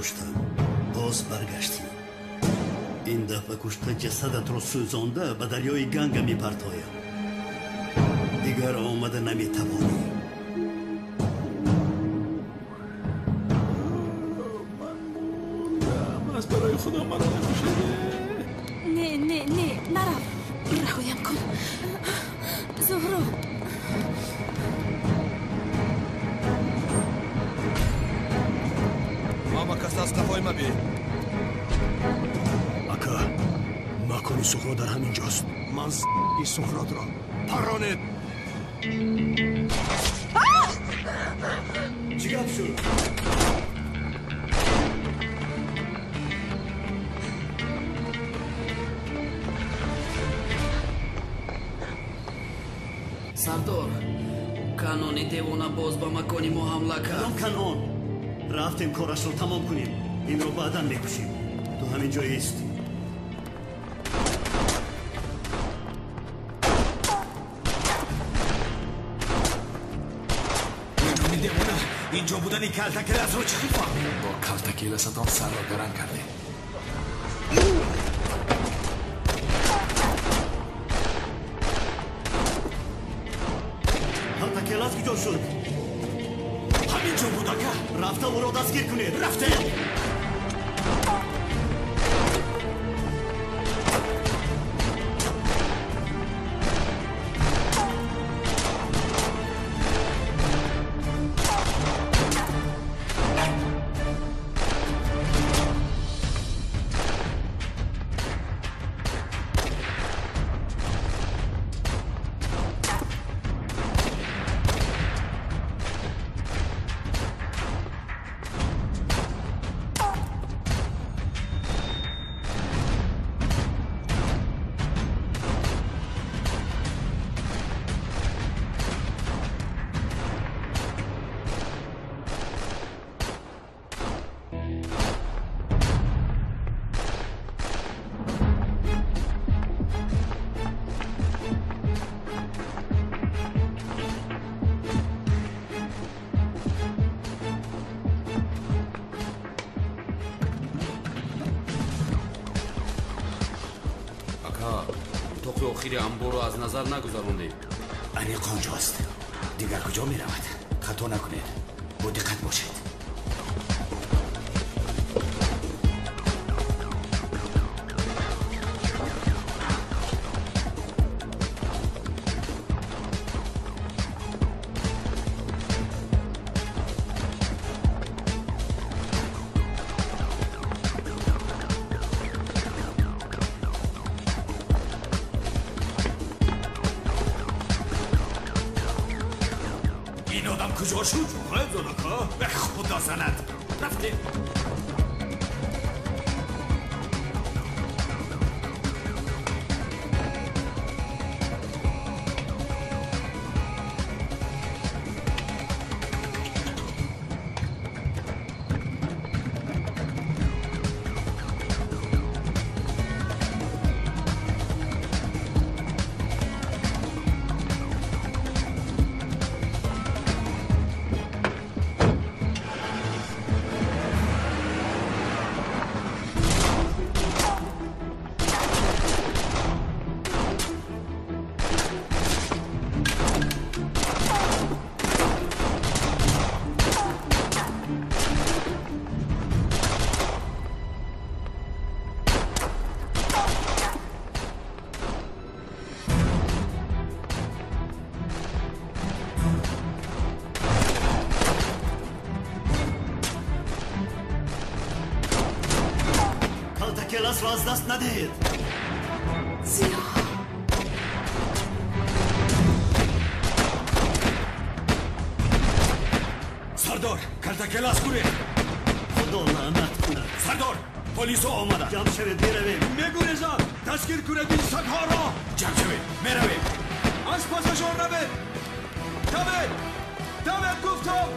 Куштам, боз баргаштӣ. Ин дафъа кушта ҷасадатро сӯзонда ба дарёи Ганга мепартоям. Дигар омада наметавонӣ. Ман мурдам. Аз барои Худо маро накушед. Не, не, не, нарав. Раҳоям кун. Зуҳро. Мама кас аз қафои ма би. Ака, макони Суҳро дар ҳамин ҷост. Ман и Суҳротро парронед. Чӣ гап шуд? Сардор, Канони девона боз ба макони мо ҳамла кард. Кадом Канон? Рафтем корашро тамом кунем. Инро баъдан мекушем. Ту ҳамин ҷо ист. Канони девона, инҷо будани калтакеласро чӣ хел фаҳмид? Бо калтакеласатон сарро гаранг кардем. Калтакелас куҷо шуд? Ҳамин ҷо буд, ака. Рафта ӯро дастгир кунед. Рафтем. Утоқи охири амборро аз назар нагузарондем. Аниқ он ҷост. Дигар куҷо меравад? Хато накунед. Бо диққат бошед. Ин одам куҷо шуд? Ғайб зад, ака. Ба Худо занад. Рафтем. Калтакеласро аз даст надиҳед. Зиё. Сардор, калтакелас гурехт. Худо лаънат кунад. Сардор, полисо омаданд. Ҷамъ шавед, меравем. Мегурезад. Дастгир кунед ин сагҳоро. Ҷамъ шавед, меравем. Аз пасашон равед. Давед, давед гуфтам.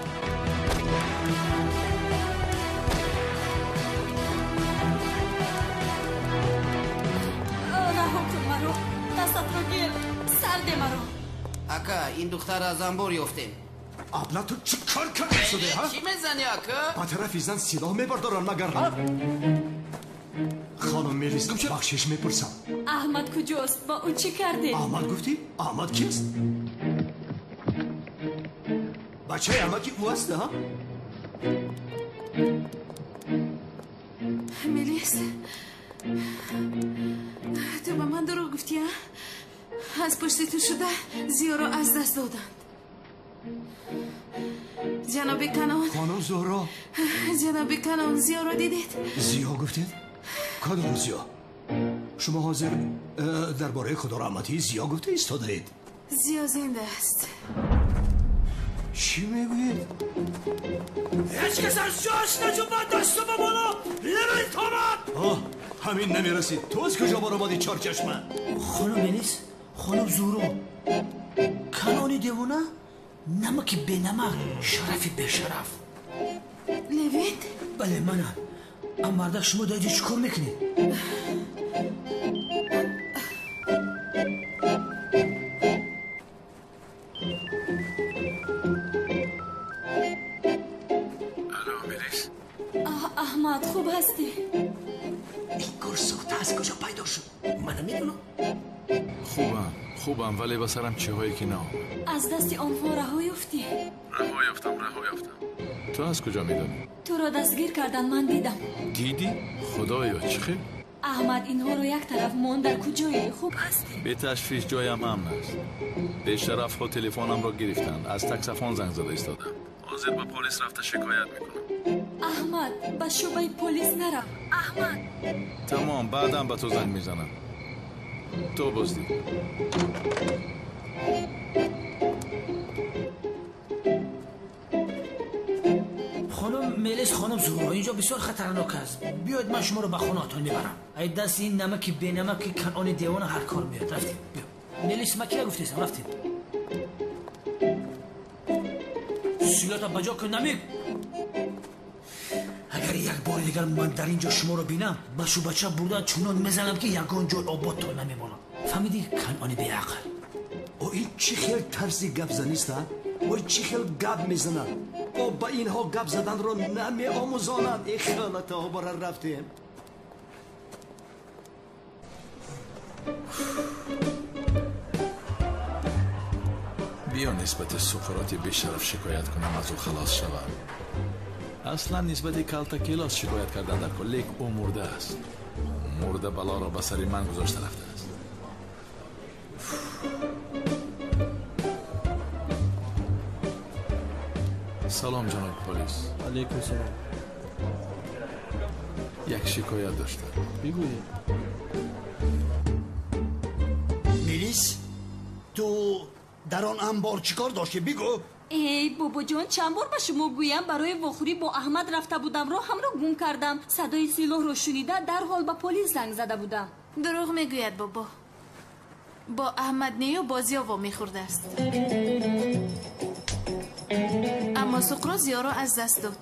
Раҳо кун маро. Дастатро гир. Сарде маро. Ака, ин духтар аз амбор ёфтем. Абла ту чӣ кор карда шуде, ҳа? Чӣ мезанӣ, ака? Ба тарафи зан силоҳ мебардоранд магар, ҳа? Хонум Мелис, бахшиш мепурсам. Аҳмад куҷост? Ба ӯ чӣ кардед? Аҳмад гуфтӣ? Аҳмад кист? Бачаи амаки ӯ аст, ҳа? Мелис, ту ба ман дурӯғ гуфтӣ, а? Аз пушти ту шуда Зиёро аз даст доданд. Ҷаноби Канон. Хонум Зуҳро. Ҷаноби Канон, Зиёро дидед? Зиё гуфтед? Кадом Зиё? Шумо ҳозир дар бораи худораҳматии Зиё гуфта истодаед. Зиё зинда аст. Чӣ мегӯед? Ҳеҷ кас аз ҷояш наҷунбад, дасту ба боло наметавонад. Оҳ, ҳамин намерасид. Ту аз куҷо баромадӣ, чорчашма? Хонум Мелис, хонум Зуҳро, Канони девона, намаки бенамак, шарафи бешараф. Левент? Бале, манам. Ам мардак, шумо дар инҷо чӣ кор мекунед? Алло, Мелис? Аҳмад, хуб ҳастӣ? Ин гурсохта аз куҷо пайдо шуд? Ман намедонам. Хубам, хубам, вале ба сарам чиҳое ки наомад. Аз дасти онҳо раҳо ёфтӣ? Раҳо ёфтам, раҳо ёфтам. Ту аз куҷо медонӣ? Туро дастгир кардан, ман дидам. Дидӣ? Худоё, чӣ хел? Аҳмад, инҳоро як тараф мон, дар куҷое? Хуб ҳастӣ? Беташвиш, ҷоям амн аст. Бешарафҳо телефонамро гирифтанд. Аз таксофон занг зада истодам. Ҳозир ба полис рафта шикоят мекунам. Аҳмад, ба шӯъбаи полис нарав. Аҳмад. Тамом, баъдан ба ту занг мезанам. То боздид. Хонум Мелис, хонум Зуҳро, инҷо бисёр хатарнок аст. Биёед, ман шуморо ба хонаатон мебарам. Ай дасти ин намаки бенамаки Канони девона ҳар кор меояд. Рафтем, биё. Мелис, ман кия гуфтесам? Рафтем. Силота ба ҷо кун, намик. Агар як бори дигар ман дар инҷо шуморо бинам, ба шӯъбача бурда чунон мезанам, ки ягон ҷой ободтон намемонам. Фаҳмидӣ, Канони беақл? О, ин чӣ хел тарзи гапзанист, а? Ой, чӣ хел гап мезанад? О, ба инҳо гап заданро намеомӯзонанд. Э, халатаҳо, бара рафтем. Биё нисбати Суқроти бешараф шикоят кунам, аз ӯ халос шавам. Аслан нисбати Калтакелос шикоят кардан дар кор, лек ӯ мурда аст. Мурда балоро ба сари ман гузошта рафтааст. Салом, ҷаноби полис. Алейкум салом. Як шикоят доштам. Бигӯед. Мелис, ту дар он анбор чӣ кор доштӣ? Бигӯ. Эй, бобоҷон, чанд бор ба шумо гӯям, барои вохӯрӣ бо Аҳмад рафта будам, роҳамро гум кардам. Садои силоҳро шунида, дарҳол ба полис занг зада будам. Дурӯғ мегӯяд, бобо. Бо Аҳмад нею бо Зиё вомехӯрдааст. Аммо Суқрот Зиёро аз даст дод.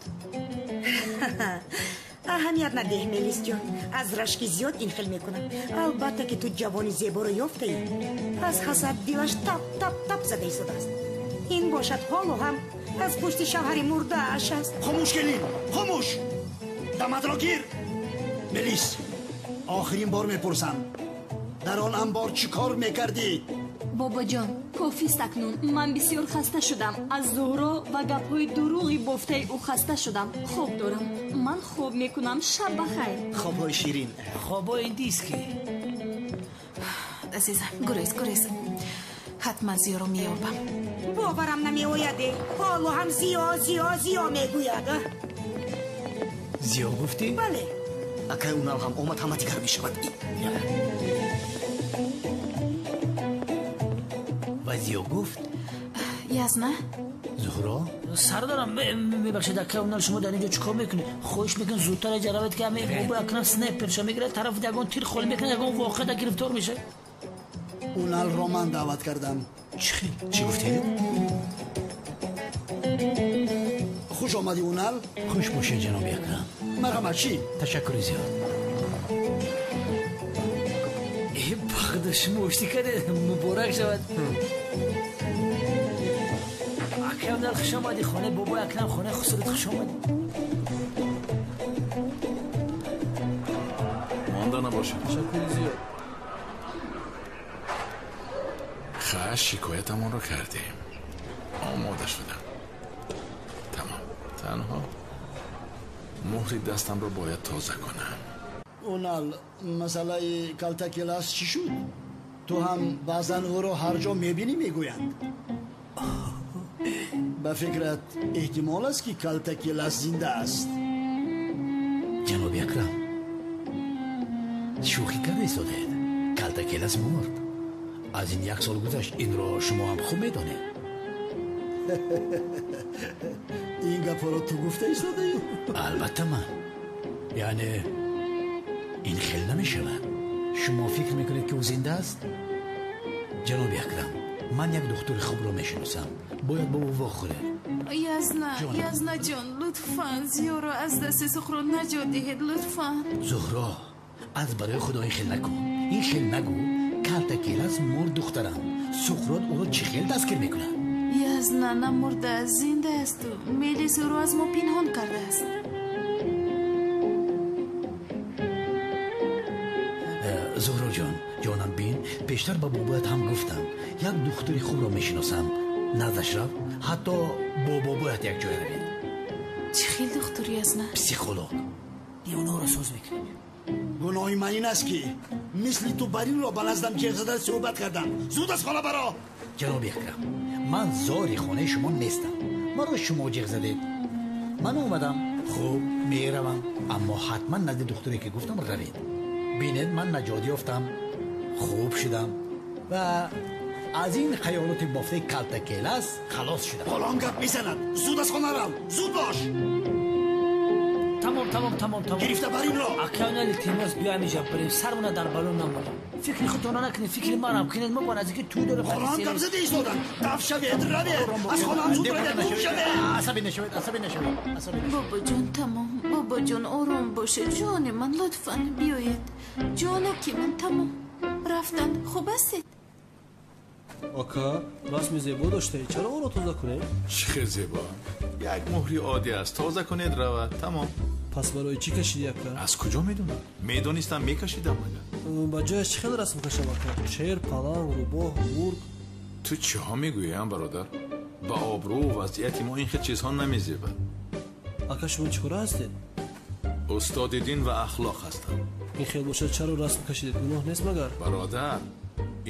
Аҳамият надеҳ, Мелисҷон. Аз рашки зиёд ин хел мекунад. Албатта ки ту ҷавони зеборо ёфтаӣ. Аз ҳасад дилаш тап тап тап зада истодааст. Ин бошад ҳоло ҳам аз пушти шавҳари мурдааш аст. Хомӯш, келин, хомӯш! Даматро гир! Мелис, охирин бор мепурсам, дар он анбор чӣ кор мекардӣ? Бобоҷон, кофист акнун. Ман бисёр хаста шудам. Аз Зуҳро ва гапҳои дурӯғи бофтаи ӯ хаста шудам. Хоб дорам. Ман хоб мекунам. Шаб ба хайр. Хобҳои ширин. Хобҳои индийский. Азизам, гурез, гурез. Ҳатман Зиёро меёбам. Боварам намеояд. Ҳоло ҳам Зиё, Зиё, Зиё мегӯяд. Зиё гуфтӣ? Бале. Акай Унал ҳам омад, ҳама дигар мешавад. Ва Зиё гуфт? Язна? Зуҳро? Сардарам, мебахшед, акай Унал, шумо дар инҷо чӣ кор мекунед? Хоҳиш мекунед, зудтар инҷа равед, ки ҳаме бобо акнун снайперша мегирад, тарафи ягон тир холӣ мекунад, ягон воқеа дар гирифтор мешавад. Уналро ман даъват кардам. Чӣ хел? Чӣ гуфтед? Хуш омадӣ, Унал. Хуш бошед, ҷаноби Акрам. Марҳамат, чӣ? Ташаккури зиёд. Э, бахда, шумо оштӣ кардед, муборак шавад. Акай хуш омадӣ хонаи бобои Акрам, хонаи Хусрат хуш омадӣ. Монда набошед. Ташаккури зиёд. Хаш шикоятамонро кардем. Омода шудам. Тамом. Танҳо муҳри дастамро бояд тоза кунам. Унал, масъалаи Калтакелас чӣ шуд? Ту ҳам баъзан ӯро ҳар ҷо мебинӣ, мегӯянд. Ба фикрат эҳтимол аст, ки Калтакелас зинда аст? Ҷаноби Акрам, шӯхӣ карда истодаед. Калтакелас мурд. Аз ин як сол гузашт. Инро шумо ҳам хуб медонед. Ин гапҳоро ту гуфта истодаӣ? Албатта ман. Яъне ин хел намешавад. Шумо фикр мекунед, ки ӯ зинда аст? Ҷаноби Акрам, ман як духтури хубро мешиносам. Бояд бо ӯ вохӯред. Язна, Язна ҷон, лутфан Зиёро аз дасти Суқрот наҷот диҳед, лутфан. Зуҳро, аз барои Худо ин хел накун, ин хел нагӯ. Калтакелас мурд, духтарам. Суқрот ӯро чӣ хел дастгир мекунад? Язна, намурдааст, зинда асту Мелис ӯро аз мо пинҳон кардааст. Зуҳроҷон, ҷонам, бин, пештар ба бобоят ҳам гуфтам, як духтури хубро мешиносам. Наздаш рав, ҳатто бо бобоят якҷоя равед. Чӣ хел духтур, Язна? Психолог. Девонаро соз мекунем. Гуноҳи ман ин аст, ки мисли ту баринро ба наздам ҷеғ зада суҳбат кардам. Зуд аз хона баро. Ҷаноби Акрам, ман зори хонаи шумо нестам. Маро шумо ҷеғ задед, ман омадам. Хуб, меравам, аммо ҳатман назди духтуре, ки гуфтам, равед. Бинед, ман наҷот ёфтам, хуб шудам ва аз ин хаёлоти бофтаи Калтакелас халос шудам. Ҳоло он гап мезанад. Зуд аз хона рав, зуд бош. Тамом, тамом, тамом, тамом. Гирифта бар инро. Акай, илтимос, биё ҳаминҷа барем, сармона дар бало намонем. Фикри худтонро накунед, фикри манам кунед. Мо ба наздики тӯй дорем. Ҳоло он гап зада истодам. Даф шавед, равед аз хонаам, зуд равед, гум шавед. Асабӣ нашавед, асабӣ нашавед, асабӣ нашавед. Бобоҷон, тамом. Бобоҷон, ором бошед, ҷони ман, лутфан биёед, ҷонаки ман. Тамом, рафтан. Хуб ҳастед? Ака, расми зебо доштаед, чаро онро тоза кунем? Чӣ хел зебо? Як муҳри оддӣ аст, тоза кунед, равад, тамом. Пас барои чӣ кашидӣ, ака? Аз куҷо медонам? Медонистам, мекашидам магар? Ба ҷояш чӣ хел расм кашам, ака? Шер, паланг, рӯбоҳ, гург? Ту чиҳо мегӯӣ, бародар? Ба обрӯ вазъияти мо ин хел чизҳо намезебад. Ака, шумо чӣ кора ҳастед? Устоди дин ва ахлоқ ҳастам. Ин хел бошад, чаро расм кашидед? Гуноҳ нест магар? Бародар,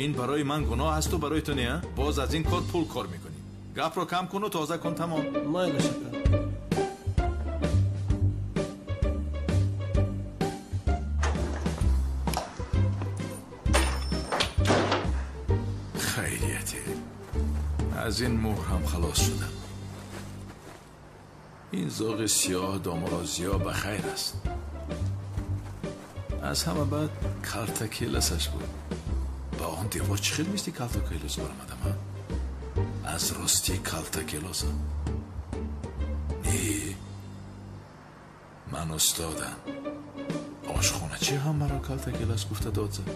ин барои ман гуноҳ асту барои ту не. Боз аз ин кор пул кор мекунӣ. Гапро кам куну тоза кун, тамом. Майлаш, ака. Хайрияте, аз ин муҳр ҳам халос шудам. Ин зоғи сиёҳ доморо зиё ба хайр аст. Аз ҳама баъд Калтакеласаш буд. Ба он девор чӣ хел мисли Калтакелос баромадам? Аз рости Калтакелосам? Не, ман устодам. Ошхоначи ҳам маро Калтакелас гуфта дод зад.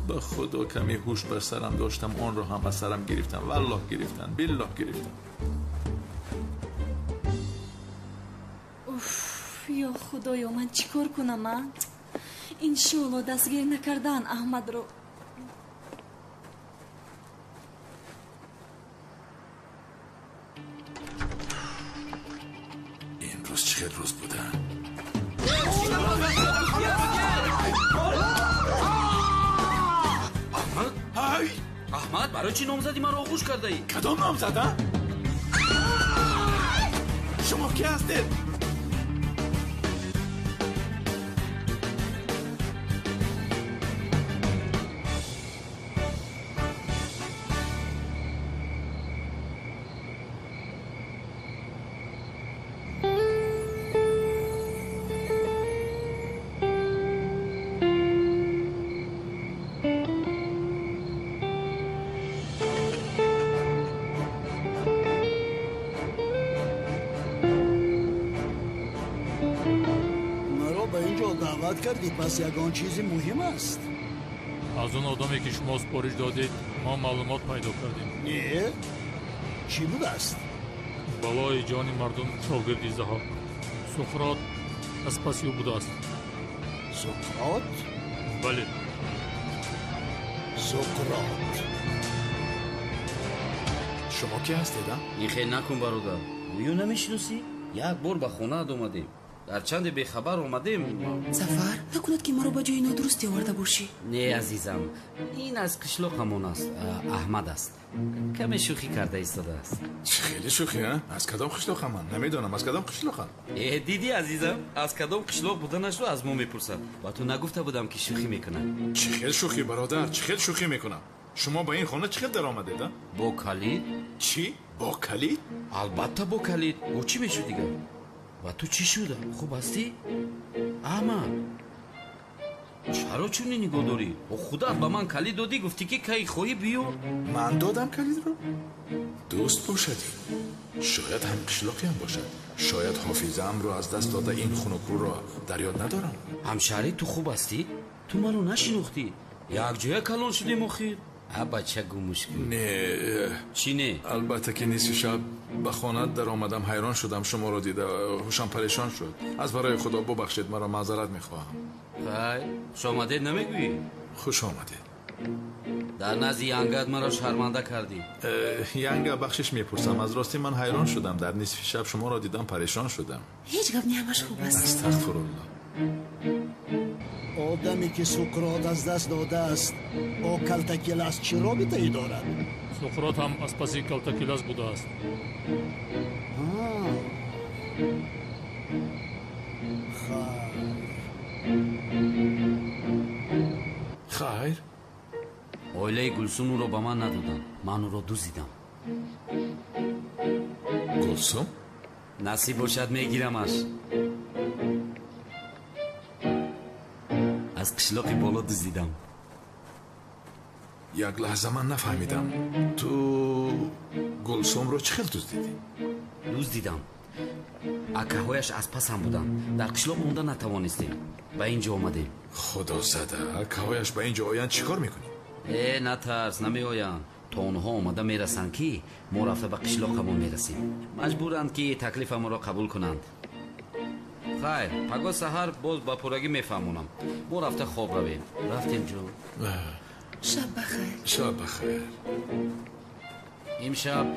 Ба худо, каме ҳуш бар сарам доштам, онро ҳам аз сарам гирифтам. Валлоҳ гирифтам, биллоҳ гирифтам. Уф, ё Худоё, ман чӣ кор кунам, а? Иншоалло, дастгир накардан Аҳмадро. Имрӯз чӣ хел рӯз буда? Аҳмад, ҳай! Аҳмад, барои чӣ номзади маро оғӯш кардаӣ? Кадом номзад, а? Шумо кӣ ҳастед? Маро ба ин ҷо даъват кардӣ, пас ягон чизи муҳим аст. Аз он одаме ки шумо супориш додед, мо маълумот пайдо кардем. Не? Чӣ будааст? Балои ҷони мардум шогирди Заҳҳок. Суқрот аз паси ӯ будааст. Суқрот? Бале. Суқрот. Шумо ки ҳастед, а? Ин хел накун, бародар. Гӯё намешиносӣ? Як бор ба хонаат омадем. Гарчанде бехабар омадем. Сафар, накунад ки маро ба ҷои нодурусте оварда бошӣ. Не, азизам, ин аз қишлоқамон аст, Аҳмад аст. Каме шӯхӣ карда истодааст. Чӣ хеле шӯхӣ, а? Аз кадом қишлоқам ман? Намедонам, аз кадом қишлоқам? Э, дидӣ, азизам, аз кадом қишлоқ буданашро аз мо мепурсад. Ба ту нагуфта будам, ки шӯхӣ мекунад. Чӣ хел шӯхӣ, бародар? Чӣ хел шӯхӣ мекунам? Шумо ба ин хона чӣ хел даромадед, а? Бо калид. Чӣ? Бо калид? Албатта, бо калид. Бо чӣ мешуд дигар? Ва ту чӣ шуда? Хуб ҳастӣ? Аҳмад, чаро чунин нигоҳ дорӣ? Худат ба ман калид додӣ, гуфтӣ ки кай хоҳӣ биё. Ман додам калидро? Дӯст бошад ин. Шояд ҳам қишлоқиам бошад. Шояд ҳофизаамро аз даст дода, ин хунукрӯро дар ёд надорам. Ҳамшаҳрӣ, ту хуб ҳастӣ? Ту маро нашинохтӣ? Якҷоя калон шудем охир. А бача гумуш кун. Не. Чӣ не? Албатта ки нисфи шаб ба хона даромадам, ҳайрон шудам, шуморо дида ҳушам парешон шуд. Аз барои Худо бубахшед, маро маъзарат мехоҳам. Хайр, хуш омадед намегӯӣ? Хуш омадед. Дар назди янгат маро шарманда кардӣ. Янга, бахшиш мепурсам, аз ростӣ ман ҳайрон шудам, дар нисфи шаб шуморо дидам, парешон шудам. Ҳеҷ гап не, ҳамаш хуб аст. Астағфируллоҳ. Одаме ки Суқрот аз даст додааст, бо Калтакелас чӣ робитае дорад? Суқрот ҳам аз паси Калтакелас будааст. Хайр. Оилаи Гулсум ӯро ба ман надоданд, ман ӯро дуздидам. Гулсум? Насиб бошад, мегирамаш. Аз қишлоқи боло дуздидам. Як лаҳза, ман нафаҳмидам, ту Гулсумро чӣ хел дуздидӣ? Дуздидам. Акаҳояш аз пасам буданд. Дар қишлоқ монда натавонистем, ба ин ҷо омадем. Худо зада, акаҳояш ба ин ҷо оянд, чӣ кор мекунӣ? Э, натарс, намеоянд. То онҳо омада мерасанд, ки мо рафта ба қишлоқамон мерасем. Маҷбуранд, ки таклифамонро қабул кунанд. Хайр, пагоҳ саҳар боз ба пуррагӣ мефаҳмонам. Мо рафта хоб равем. Рафтем, ҷон. Шаб бахайр. Шаб бахайр. Имшаб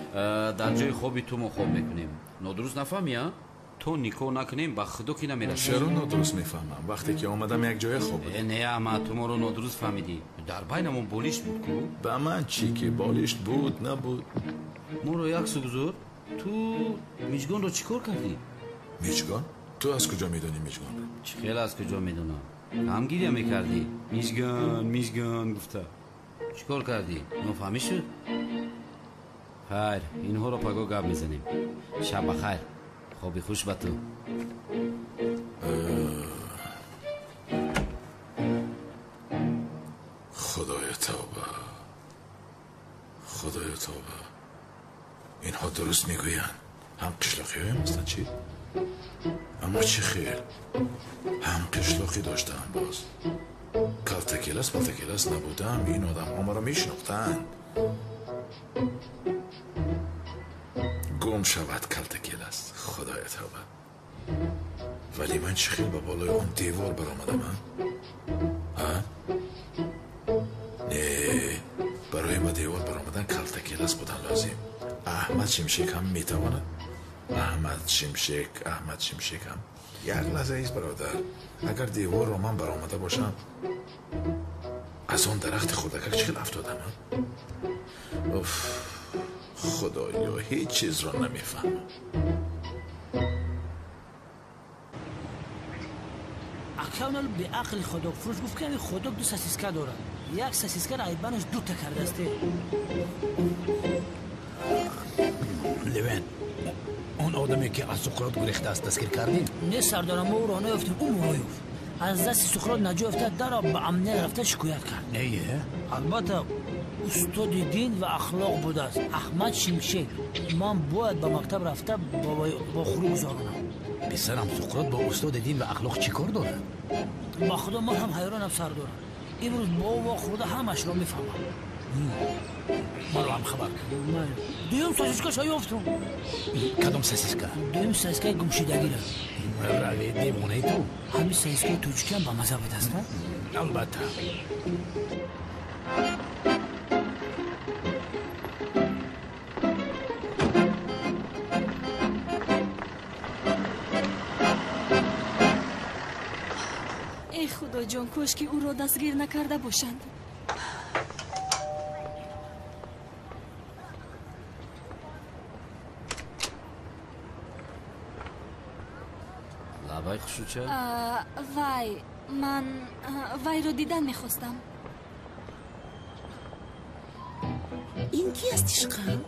дар ҷои хоби ту мо хоб мекунем. Нодуруст нафаҳмӣ, а? То никоҳ накунем, ба худо ки намерасем. Чаро нодуруст мефаҳмам? Вақте ки омадам, як ҷоя хоб будем. Э, не, Аҳмад, ту моро нодуруст фаҳмидӣ. Дар байнамон болишт буд ку? Ба ман чӣ ки болишт буд, набуд? Моро як су гузор. Ту Миҷгонро чӣ кор кардӣ? Миҷгон? Ту аз куҷо медонӣ Миҷгонро? Чӣ хел аз куҷо медонам? Ҳам гиря мекардӣ. Миҷгон, Миҷгон гуфта. Чӣ кор кардӣ? Нофаҳмӣ шуд? Хайр, инҳоро пагоҳ гап мезанем. Шаб ба хайр. Хоби хуш ба ту. Худоё тавба. Худоё тавба. Инҳо дуруст мегӯянд. Ҳам қишлоқиҳоям ҳастанд, чӣ? Аммо чӣ хел? Ҳам қишлоқӣ доштаам боз. Калтакелас палтакелас набудам, ин одамҳо маро мешинохтанд. Гум шавад Калтакелас, худоё тавба. Вале ман чӣ хел ба болои он девор баромадам, а? Не, барои ба девор баромадан Калтакелас будан лозим. Аҳмад Шимшек ҳам метавонад. Аҳмад Шимшек, Аҳмад Шимшек ҳам. Як лаҳза ист, бародар. Агар деворро ман баромада бошам, аз он дарахти хурдакак чӣ хел афтодам, а? Уф, худоё, ҳеҷ чизро намефаҳмам. Акавнал беақли ходокфурӯш гуфт, ки ҳамин ходок ду сосиска дорад. Як сосискаро айбанаш дута кардааст. Левен, он одаме ки аз Суқрот гурехтааст, дастгир кардем? Не, сардорам, мо ӯро наёфтем, ӯ моро ёфт. Аз дасти Суқрот наҷот ёфта, даро ба амният рафта шикоят кард. Не? Албатта, устоди дин ва ахлоқ будааст Аҳмад Шимшек. Ман бояд ба мактаб рафта вохӯрӣ гузаронам. Писарам, Суқрот бо устоди дин ва ахлоқ чӣ кор дорад? Ба худо, ман ҳам ҳайронам, сардорам. Имрӯз бо ӯ вохӯрда ҳамашро мефаҳмам. Маро ҳам хабар кун. Дуюм сосискаша ёфтум. Кадом сосиска? Дуюм сосискаи гумшидагира. Раве, девонаи ту. Ҳамин сосискаи тоҷикиам ба маза будаст, Албатта. Эй худоҷон, кош ки ӯро дастгир накарда бошанд. Лабай хушуча? Вай, ман вайро дидан мехостам. Ин ки аст, ишқам?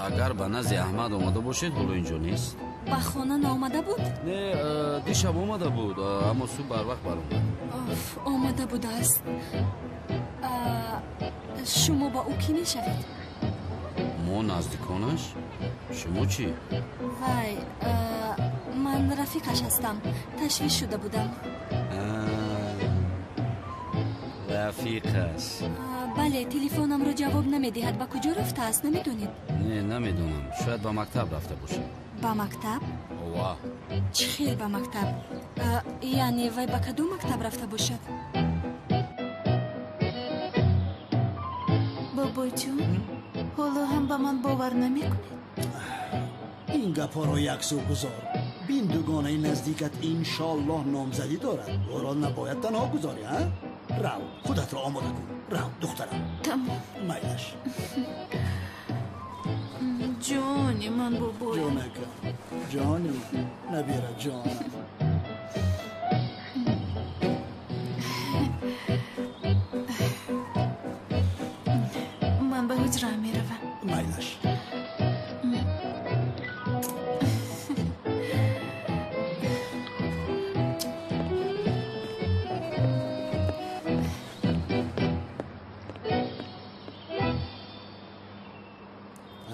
Агар ба назди Аҳмад омада бошед, ҳоло инҷо нест. Ба хона наомада буд? Не, дишаб омада буд, аммо субҳ барвақт баромад. Оф, омада будааст. Шумо ба ӯ кӣ мешавед? Мо наздиконаш? Шумо чӣ? Вай, ман рафиқаш ҳастам. Ташвиш шуда будам. Рафиқаш? Бале, телефонамро ҷавоб намедиҳад. Ба куҷо рафтааст, намедонед? Не, намедонам. Шояд ба мактаб рафта бошад. Ба мактаб? Ова. Чӣ хел ба мактаб? Яъне вай ба кадом мактаб рафта бошад? Бобоҷон, ҳоло ҳам ба ман бовар намекунед? Ин гапҳоро яксӯ гузор. Бин, дугонаи наздикат иншоаллоҳ номзадӣ дорад. Ӯро набояд танҳо гузорӣ, а? Рав, худатро омода кун. Рав, духтарам. Тамом. Майлаш. Ҷони ман, бобоям. Ҷонакам, ҷони ман, набира ҷонам. Ман ба ҳуҷра меравам. Майлаш.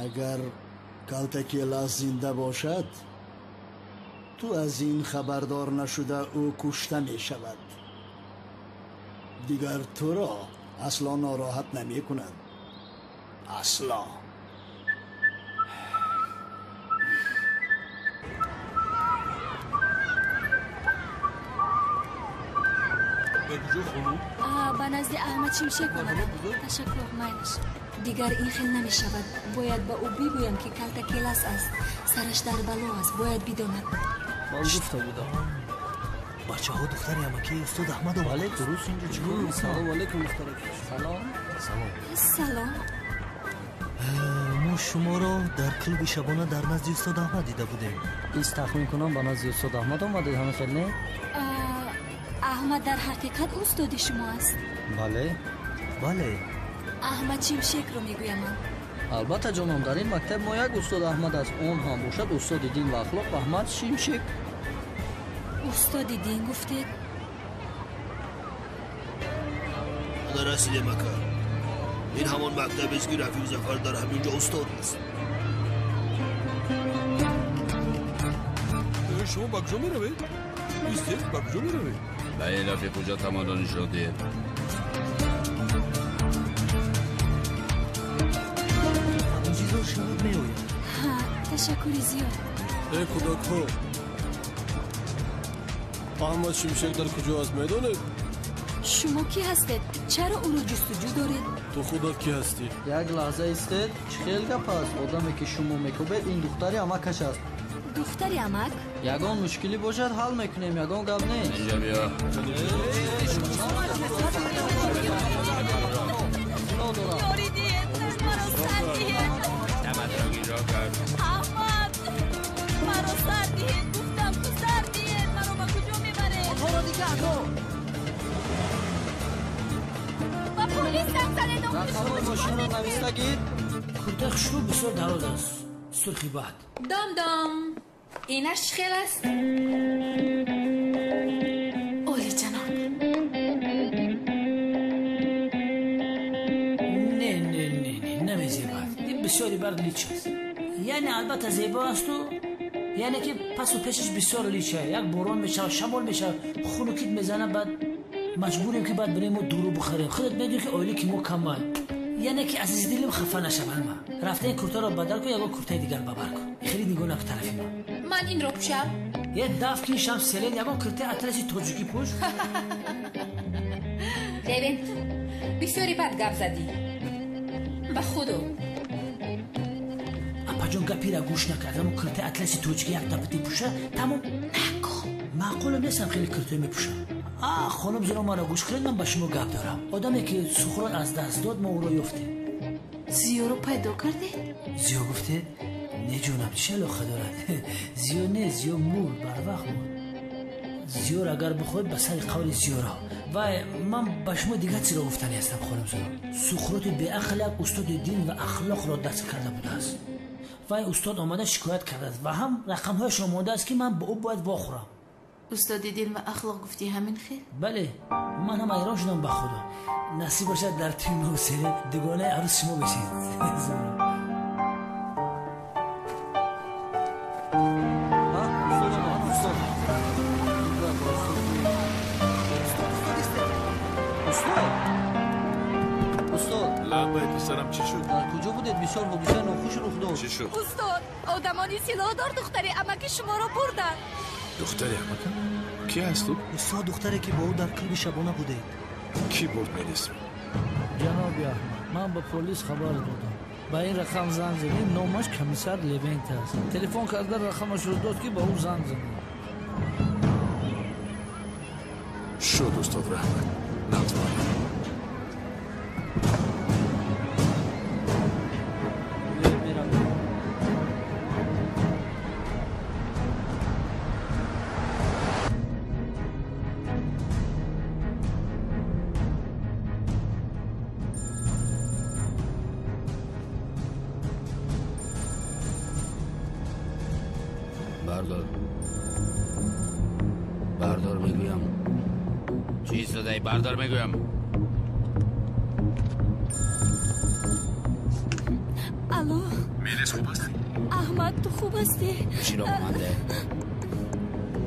Агар Калтакелас зинда бошад, ту аз ин хабардор нашуда ӯ кушта мешавад. Дигар туро асло нороҳат намекунад. Асло. Ба куҷо, хонум? Ба назди Аҳмад Шимшек омадам. Ташаккур, майлаш. Дигар ин хел намешавад. Бояд ба ӯ бигӯям, ки Калтакелас аст. Сараш дар бало аст, бояд бидонад. Ман гуфта будам. Бачаҳо, духтари амакии устод Аҳмад омад. Бале, дуруст, инҷо чӣ кор мекунад? Салом алейкум, духтарак. Салом. Салом. Салом. Мо шуморо дар клуби шабона дар назди устод Аҳмад дида будем. Ис тахмин кунам, ба назди устод Аҳмад омадед, ҳамин хел не? Аҳмад дар ҳақиқат устоди шумо аст? Бале. Бале. Аҳмад Шимшекро мегӯям ман. Албатта, ҷонам, дар ин мактаб мо як устод Аҳмад аст. Он ҳам бошад устоди дин ва ахлоқ Аҳмад Шимшек. Устоди дин гуфтед? Ана расидем, ака. Ин ҳамон мактабест, ки Рафиқ Зафар дар ҳамин ҷо устод аст. Шумо ба куҷо меравед? Истед, ба куҷо меравед? Ба ин рафиқ куҷо таморо нишон диҳед. Интизор шавад, меояд. Ҳа, ташаккури зиёд. Э, кӯдакҳо, Аҳмад Шимшек дар куҷо аст, медонед? Шумо кӣ ҳастед? Чаро ӯро ҷустуҷӯ доред? Ту худат кӣ ҳастӣ? Як лаҳза истед, чӣ хел гап аст? Одаме, ки шумо мекӯбед, ин духтари амакаш аст. Духтари амак? Ягон мушкилӣ бошад, ҳал мекунем, ягон гап нест. Инҷа биё. Ёрӣ диҳед, маро сар диҳед. Даматро гиро кард. Аҳмад, маро сар диҳед, гуфтам ту сар диҳед. Маро ба куҷо мебаред? Онҳоро нигаҳ дор. Ба полис занг занед. Рақамҳои мошинро нависта гир. Куртаи хушрӯ бисёр дароз аст, сурхи бад. Дом дом, инаш чӣ хел аст? Олиҷаноб. Не, не, не, не, намезебад. Ин бисёри бар лич аст. Яъне албатта зебо асту, яъне ки пасу пешаш бисёр лича. Як борон мешавад, шамол мешавад, хунукит мезанад, баъд Маҷбурем ки баъд бирем мо дуру бихарем. Худат медонӣ ки оиле ки мо камай. Яъне ки азизи дилим хафа нашаванд ма. Рафта ин куртаро бадал кун, ягон куртаи дигар бабар кун. Хеле нигоҳ накун тарафи ман. Ман инро пӯшам? Е даф ки шам селен ягон куртаи атласи тоҷикӣ пӯш. Левент, бисёре бад гап задӣ. Ба худо. Апаҷон гапира гӯш накард. Амо куртаи атласи тоҷикӣ як дафъа пӯша, тамом накун. Маъқулам нестам хеле куртаи мепӯшам. Хонум зино маро гӯш кунед, ман ба шумо гап дорам. Одаме ки Сухрот аз даст дод, мо ӯро ёфтем. Зиёро пайдо кардед? Зиё гуфтед? Не ҷонам, чӣ алоқа дорад? Зиё не, Зиё мурд, барвақт мурд. Зиёр агар бихоҳед ба сари қавли Зиёро. Вай, ман ба шумо дигар чиро гуфтанӣ ҳастам, хонум зино. Сухроти беақл як устоди дин ва ахлоқро даст карда будааст. Вай устод омада шикоят кардааст ва ҳам рақамҳояшро мондааст ки ман ба ӯ бояд вохӯрам. Устоди дин ва ахлоқ гуфтӣ ҳамин хел? Бале, ман ҳам ҳайрон шудам ба худо. Насиб бошад дар тӯи мо селен дугонаи арӯс шумо бошед. Лабай писарам, чӣ шуд? Дар куҷо будед? Бисёр ҳодисаи нохуш рух дод. Чӣ шуд? Устод, одамони силоҳдор духтари амаки шуморо бурданд. Духтари амакам? Ки ҳаст ӯ? Устод, духтаре ки бо ӯ дар клуби шабона будед. Кӣ бурд мелисро? Ҷаноби Аҳмад, ман ба полис хабар додам. Ба ин рақам занг задем, номаш комиссар Левент аст. Телефон карда рақамашро дод ки ба ӯ занг занем. Шуд, устод Раҳмат. Натвонем. بردار بردار میگویم. چیز دادی؟ بردار میگویم. الو میلیس، خوب هستی؟ احمد تو خوب هستی؟ چی را مانده؟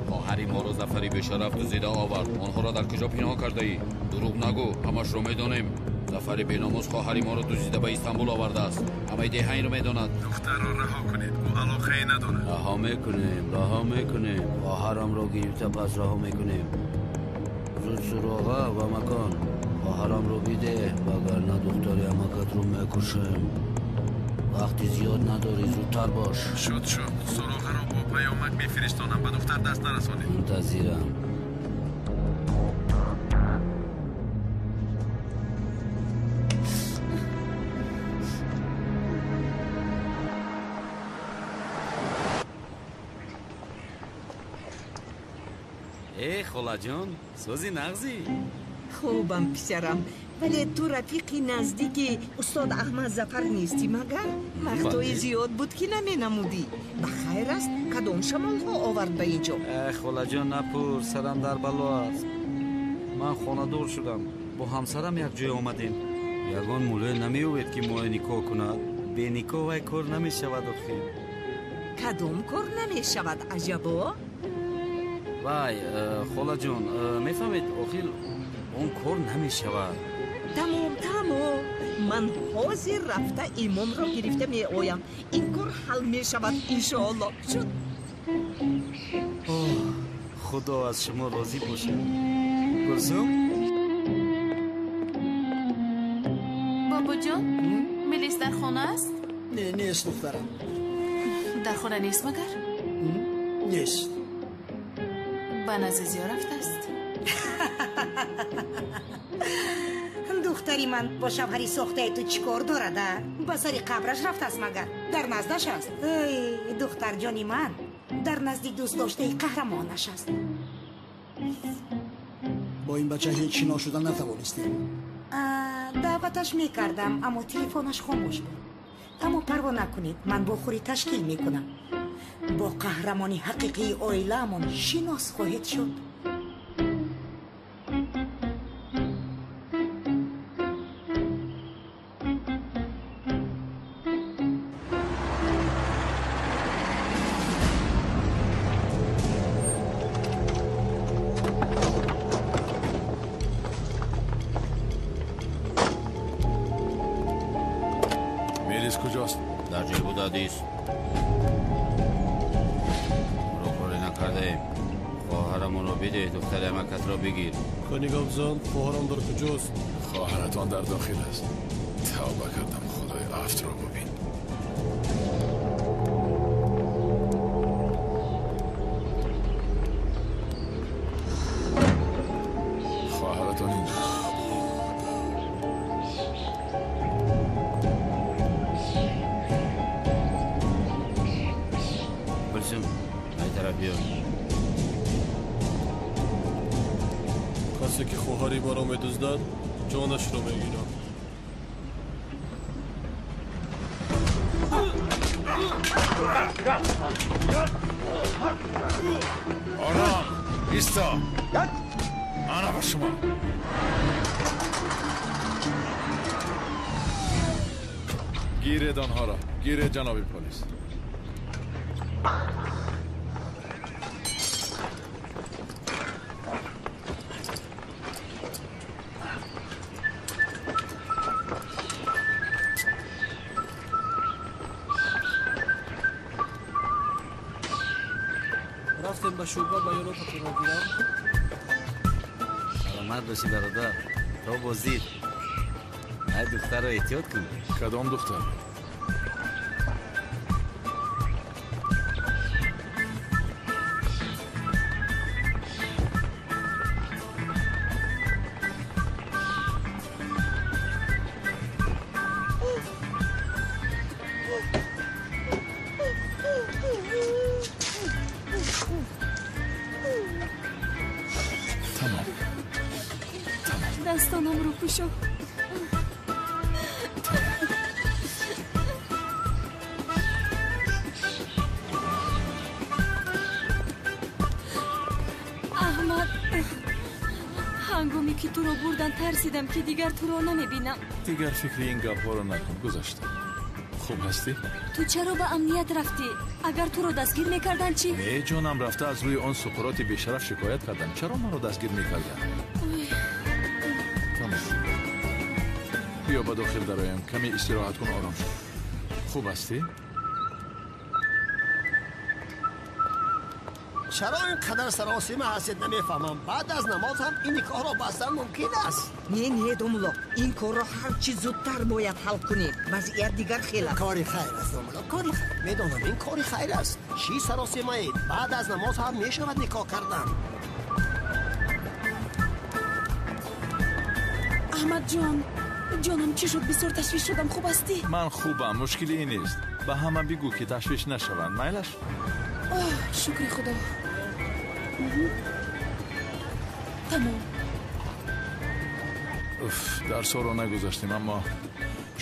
خواهری ما را ظفری بی‌شرف دزدیده آورد. آنها را در کجا پنهان کرده ای؟ دروغ نگو، همش را میدانیم. ظفری بیناموس خواهری ما را دزدیده به استانبول آورده است. همه ده این را میداند. دختر را رها کنید، او علاقه ندارد. رها میکنیم، رها میکنیم. خواهرم را گرفته پس رها میکنیم. زود سراغه و مکان. خواهرم رو بیده، وگرنه دختری امکت رو میکشم. وقتی زیاد نداری، زودتر باش. شد شد، سراغه را با پیامک میفرستانم. به دختر دست نرسانید. منتظرم. эй холаҷон, сӯзи нағзӣ? Хубам писарам, вале ту рафиқи наздики устод Аҳмад Зафар нестӣ магар? Вақтҳои зиёд буд ки наменамудӣ. Ба хайр аст, кадом шамолҳо овард ба ин ҷо? Э холаҷон, напурс, сарам дар бало аст. Ман хонадор шудам, бо ҳамсарам якҷоя омадем. Ягон муллое намеёвед ки моя никоҳ кунад? Беникоҳ вай кор намешавад охир. Кадом кор намешавад, аҷабо? Вай, холаҷон, мефаҳмед, охир он кор намешавад. Тамом, тамом, ман ҳозир рафта имомро гирифта меоям. Ин кор ҳал мешавад иншоалло. Шуд. Худо аз шумо розӣ бошад. Гулсум? Бобоҷон, Мелис дар хона аст? Не, нест духтарам. Дар хона нест магар? Нест. Ба назди Зиё рафтааст. Духтари ман бо шавҳари сохтаи ту чӣ кор дорад, а? Ба сари қабраш рафтааст магар? Дар наздаш аст? Эй, духтарҷони ман дар назди дӯстдоштаи қаҳрамонаш аст. Бо ин бача ҳеҷ шинос шуда натавонистем. Даъваташ мекардам, аммо телефонаш хомӯш буд. Аммо парво накунед, ман бохӯрӣ ташкил мекунам. Бо қаҳрамони ҳақиқии оилаамон шинос хоҳед шуд. куҷост? Дар ҷой будадист. Ро коре накардаем. Хоҳарамонро бидеҳ, духтари амакатро бигир. Кани гап зан, хоҳарам дар куҷост? Хоҳаратон дар дохил аст. Тавба кардам, худои афтро бубин. Хоҳаратон инҷост. Гулсум, ай тараф биё. Касе ки хоҳари маро медуздад, ҷонашро мегирам. Ором, исто. Ана ба шумо. Гиред онҳоро. Гиред, ҷаноби полис. Рафтем ба шӯъба, баёнотатонро гирам. Саломат бошӣ, бародар. То боздид. Ай духтарро эҳтиёт кун. Кадом духтар? Тамом. Дастонамро пӯшо. Аҳмад, ҳангоме ки туро бурдан тарсидам, ки дигар туро намебинам. Дигар фикри ин гапҳоро накун, гузашта. Хуб ҳастӣ? Ту чаро ба амният рафтӣ? Агар туро дастгир мекарданд чӣ? Не, ҷонам, рафта аз рӯи он суқуроти бешараф шикоят кардам. Чаро маро дастгир мекарданд? Тамом. Биё ба дохил дароям, каме истироҳат кун, ором шав. Хуб ҳастӣ? Чаро ин қадар саросима ҳастед, намефаҳмам. Баъд аз намоз ҳам ин никоҳро бастан мумкин аст. Не, не, домулло, ин корро ҳарчи зудтар бояд ҳал кунем. Вазъият дигар хел аст. Кори хайр аст, домулло, кори хайр. Медонам, ин кори хайр аст. Чӣ саросимаед? Баъд аз намоз ҳам мешавад никоҳ кардан. Аҳмадҷон, ҷонам, чӣ шуд? Бисёр ташвиш шудам. Хуб ҳастӣ? Ман хубам, мушкиле нест. Ба ҳама бигӯ, ки ташвиш нашаванд. Майлаш? Оҳ, шукри худо. Тамом. Уф, дарсҳоро нагузаштем, аммо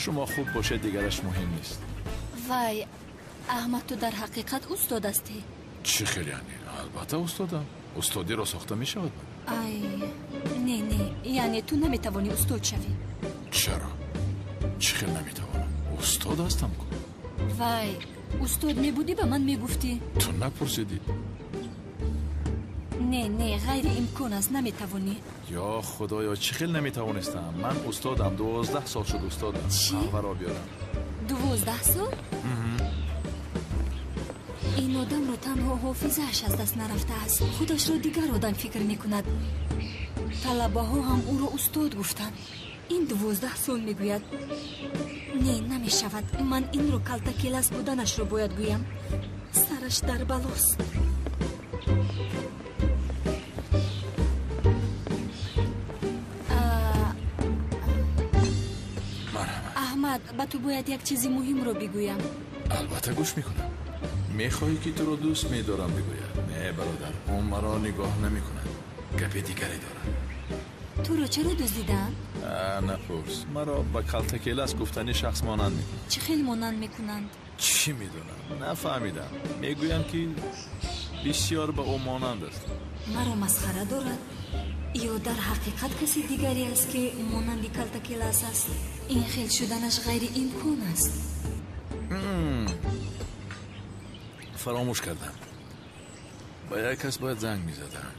шумо хуб бошед, дигараш муҳим нест. Вай, Аҳмад, ту дар ҳақиқат устод ҳастӣ? Чӣ хел яъне? Албатта устодам. Устодиро сохта мешавад. Ай, не, не, яъне ту наметавонӣ устод шавӣ. Чаро? Чӣ хел наметавонам? Устод ҳастам ку. Вай, устод мебудӣ, ба ман мегуфтӣ. Ту напурсидӣ. Не, не, ғайриимкон аст, наметавонӣ. Ё худоё, чӣ хел наметавонистам? Ман устодам, 12 сол шуд устодам. Чӣ? Қаҳваро биёрам. 12 сол? Ин одамро танҳо ҳофизааш аз даст нарафтааст. Худашро дигар одам фикр мекунад. Талабаҳо ҳам ӯро устод гуфтанд. Ин 12 сол мегӯяд. Не, намешавад. Ман инро калтакелас буданашро бояд гӯям. Сараш дар балост. Аҳмад, ба ту бояд як чизи муҳимро бигӯям. Албатта гӯш мекунам. Мехоҳӣ, ки туро дӯст медорам бигӯяд? Не, бародар, ӯ маро нигоҳ намекунад. Гапи дигаре дорад. Туро чаро дуздидаанд? Напурс. Маро ба калтакелас гуфтани шахс монанд мекунанд. Чӣ хел монанд мекунанд? Чӣ медонам, нафаҳмидам. Мегӯянд, ки бисёр ба ӯ монанд аст. Маро масхара дорад? Ё дар ҳақиқат каси дигаре аст, ки монанди калтакелас аст? Ин хел шуданаш ғайриимкон аст. Фаромӯш кардам. Ба як кас бояд занг мезадам.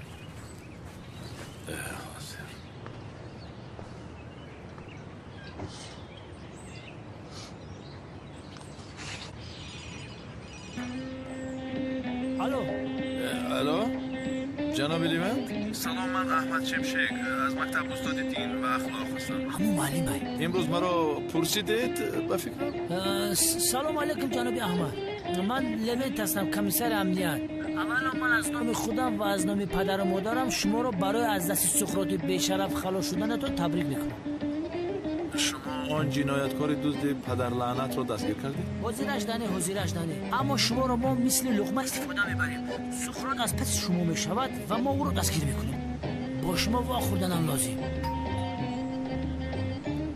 Ҳозир. Алло. Алло, ҷаноби Левент? Салом, ман Аҳмад Шимшек аз мактаб устоди дин ва ахлоқ ҳастам. Ҳамун муаллимай. Имрӯз маро пурсидед, ба фикрам? Салом алейкум, ҷаноби Аҳмад. Ман Левент ҳастам, комиссари амният. Аввало ман аз номи худам ва аз номи падару модарам шуморо барои аз дасти Суқроти бешараф халос шуданатон табрик мекунам. Шумо он ҷинояткори дузди падарлаънатро дастгир кардед? Ҳозираш дане, ҳозираш дане. Аммо шуморо мо мисли луқма истифода мебарем. Суқрот аз паси шумо мешавад ва мо ӯро дастгир мекунем. Бо шумо вохӯрданам лозим.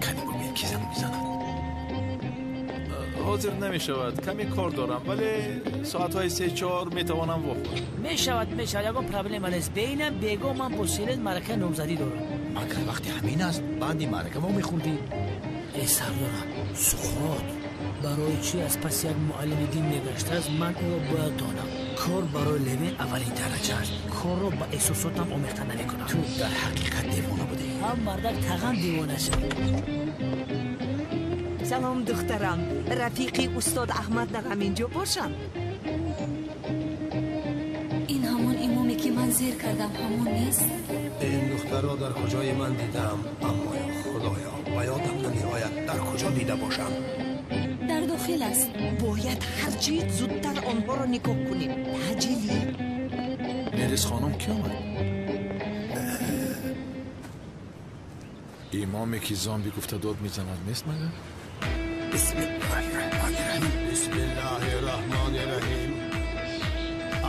Каме бубин, ки занг мезанад. Ҳозир намешавад, каме кор дорам, вале соатҳои 3-4 метавонам вохӯрам. Мешавад, мешавад, ягон проблема нест. Беинам бего ман бо Селен маъракаи номзадӣ дорам. Магар вақти ҳамин аст, баъди маърака вомехӯрдӣ? Э сардорам, Суқрот барои чӣ аз паси як муаллими дин мегаштааст, ман ӯро бояд донам. Кор барои Левен аввалин дараҷа аст. Корро ба эҳсосотам омехта намекунам. Ту дар ҳақиқат девона будӣ. Ҳам мардак таған девона шуд. Салом, духтарам. Рафиқи устод Аҳмад дар ҳамин ҷо бошанд? Ин ҳамон имоме ки ман зер кардам, ҳамон нест? Ин духтарро дар куҷои ман дидам, аммо ё худоё, ба ёдам намеояд дар куҷо дида бошам. Дар дохил аст. Бояд ҳарчи зудтар онҳоро нигоҳ кунем. Таъҷилӣ. Мелис хонум, ки омад? Имоме ки зомби гуфта дод мезанад нест магар? Бисмиллоҳир-раҳмонир-раҳим. Бисмиллоҳир-раҳмонир-раҳим.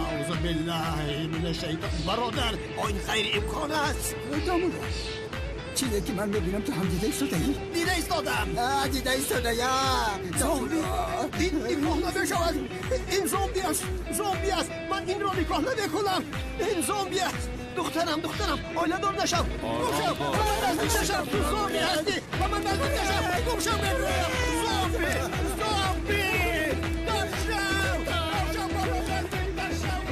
Аъузу биллаҳи минаш-шайтон. Бародар, ин ғайриимкон аст. Домулло, чизе ки ман мебинам ту ҳам дида истодаӣ? Дида истодам. Дида истодаям. Зомби. Ин никоҳ намешавад. Ин зомби аст. Зомби аст. Ман инро никоҳ намекунам. Ин зомби аст. Духтарам, духтарам, оиладор нашав. Гумшав, ба ман наздик нашав. Ту зомби ҳастӣ. Ба ман наздик нашав. Гумшав, мегӯям. Зомби, зомби. Даршав, даршав, ба ман наздик нашав.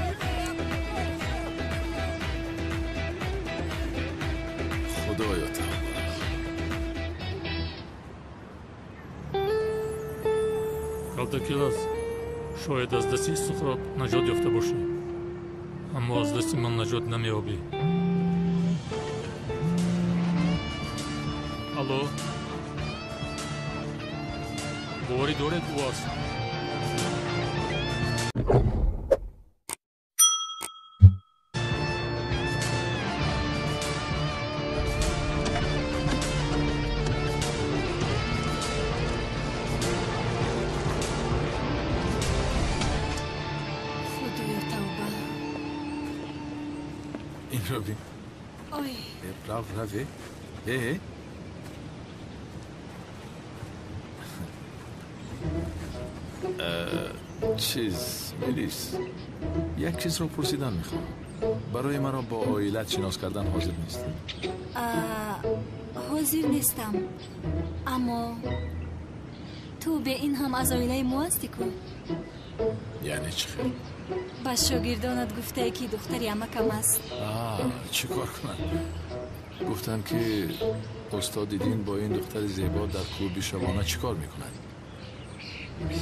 Худоё тавба. Калтакилас, шояд аз дасти Суқрот наҷот ёфта бошӣ, аммо аз дасти ман наҷот намеёбӣ. Алло, боварӣ доред ӯ аст? Худоё тавба. Инро бин. Ой. Рав, рав, э. Чиз, Мелис, як чизро пурсидан мехоҳам. Барои маро бо оилат шинос кардан ҳозир нестӣ? Ҳозир нестам, аммо ту бе ин ҳам аз оилаи мо ҳастӣ ку? Яъне чӣ хел? Ба шогирдонат гуфтае, ки духтари амакам аст. Чӣ кор кунам? Гуфтам, ки устоди дин бо ин духтари зебо дар клуби шабона чӣ кор мекунад?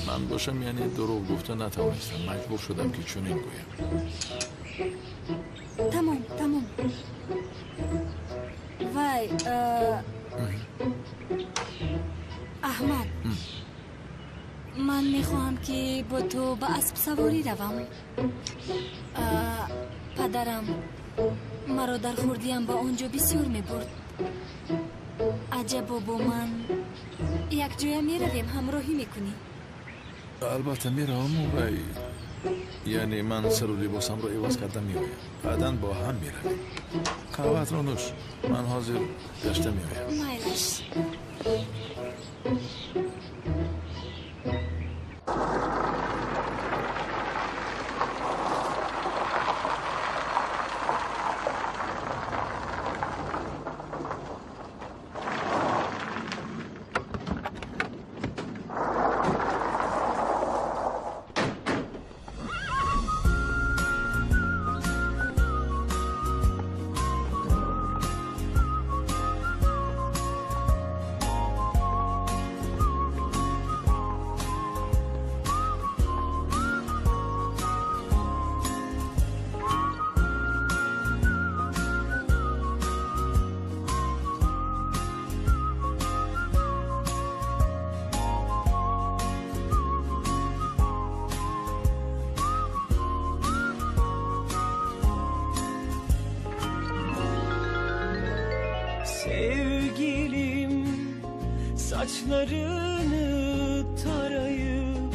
Ман бошам, яъне дурӯғ гуфта натавонистам, маҷбур шудам, ки чунин гӯям. Тамом, тамом. Вай, Аҳмад, ман мехоҳам, ки бо ту ба аспсаворӣ равам. Падарам маро дар хурдиам ба он ҷо бисёр мебурд. Аҷабо бо ман якҷоя меравем, ҳамроҳӣ мекунӣ? Албатта мераваму вай, яъне ман сару либосамро иваз карда меоям. Баъдан бо ҳам меравем. Қаҳваатро нӯш, ман ҳозир гашта меоям. Майлаш. Sevgilim, saçlarını tarayıp,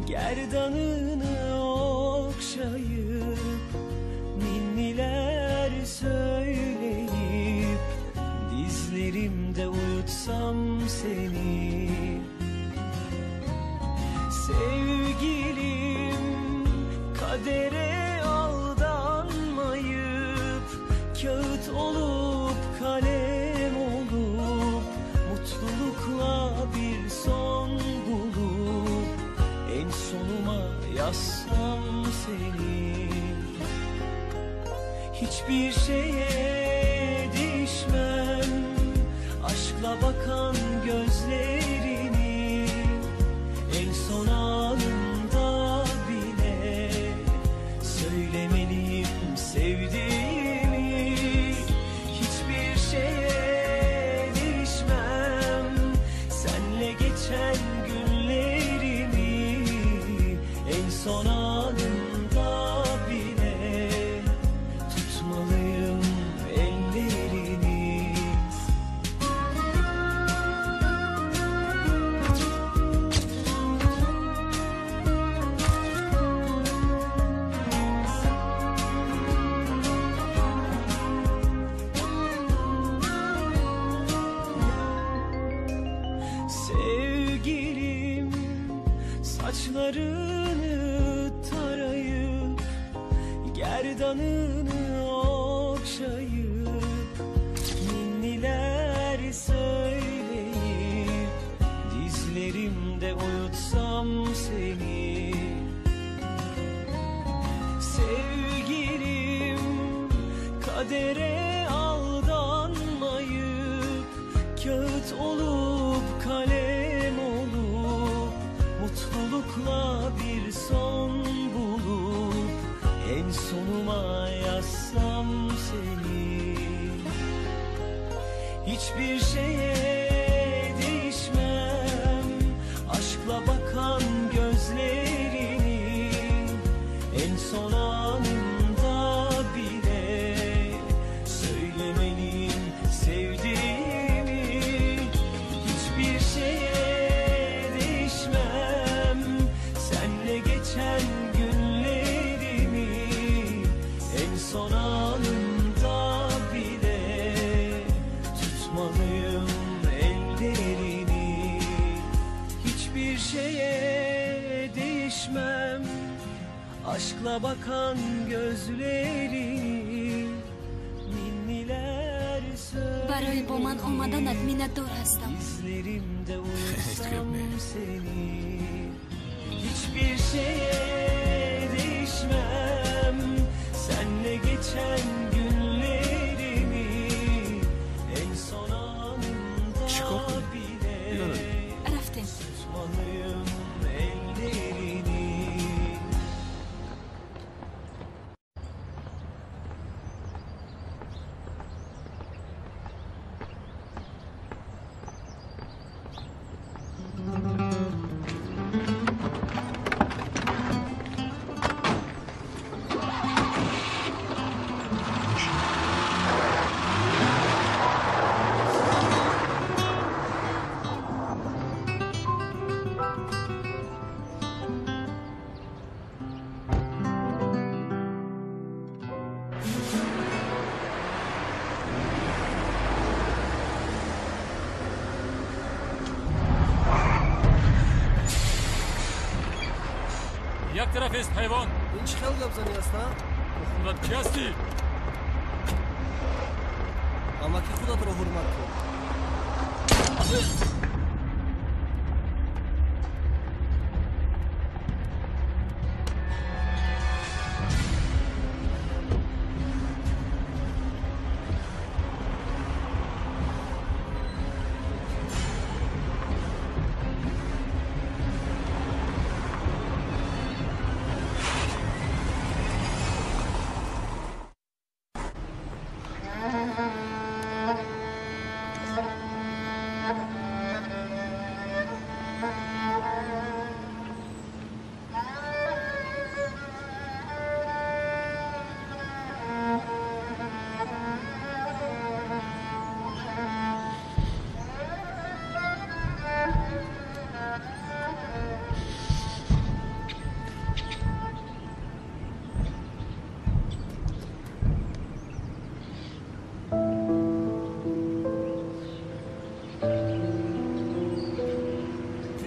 gerdanını okşayıp, ninniler söyleyip, dizlerimde uyutsam seni. Sevgilim, kadere aldanmayıp, kağıt olup kalem olup, mutlulukla bir son bulup, en sonuma yazsam seni. Hiçbir şeye değişmem, aşkla bakan gözlerini, en son anımda bile söylemeliyim sevdiğimi. Hiçbir şeye değişmem, senle geçen günlerimi, en son anımda bile tutmalıyım ellerini. Sevgilim, saçlarını tarayıp, gerdanını okşayıp, ninniler söyleyip, dizlerimde uyutsam seni. Sevgilim, kadere aldanmayıp, kağıt olup kalem olup, mutlulukla bir son bulup, en sonuma yazsam seni. Hiçbir şeye değişmem, aşkla bakan gözlerini, en son anımda bile söylemeliyim sevdiğimi. Hiçbir şeye değişmem, senle geçen günlerimi, en son anımda bile tutmalıyım ellerini. Hiçbir şeye değişmem, aşkla bakan gözlerini, ninniler Барои бо ман омаданат миннатдор ҳастам. Dizlerimde uyutsam seni. Hiçbir şeye değişmem, senle geçen günlerimi, en son anımda bile Рафтем. tutmalıyım ellerini. Як тараф аст ҳайвон? Ин чӣ хел гапзанӣ аст, а? Худат кӣ ҳастӣ? Амаки худатро ҳурмат кун.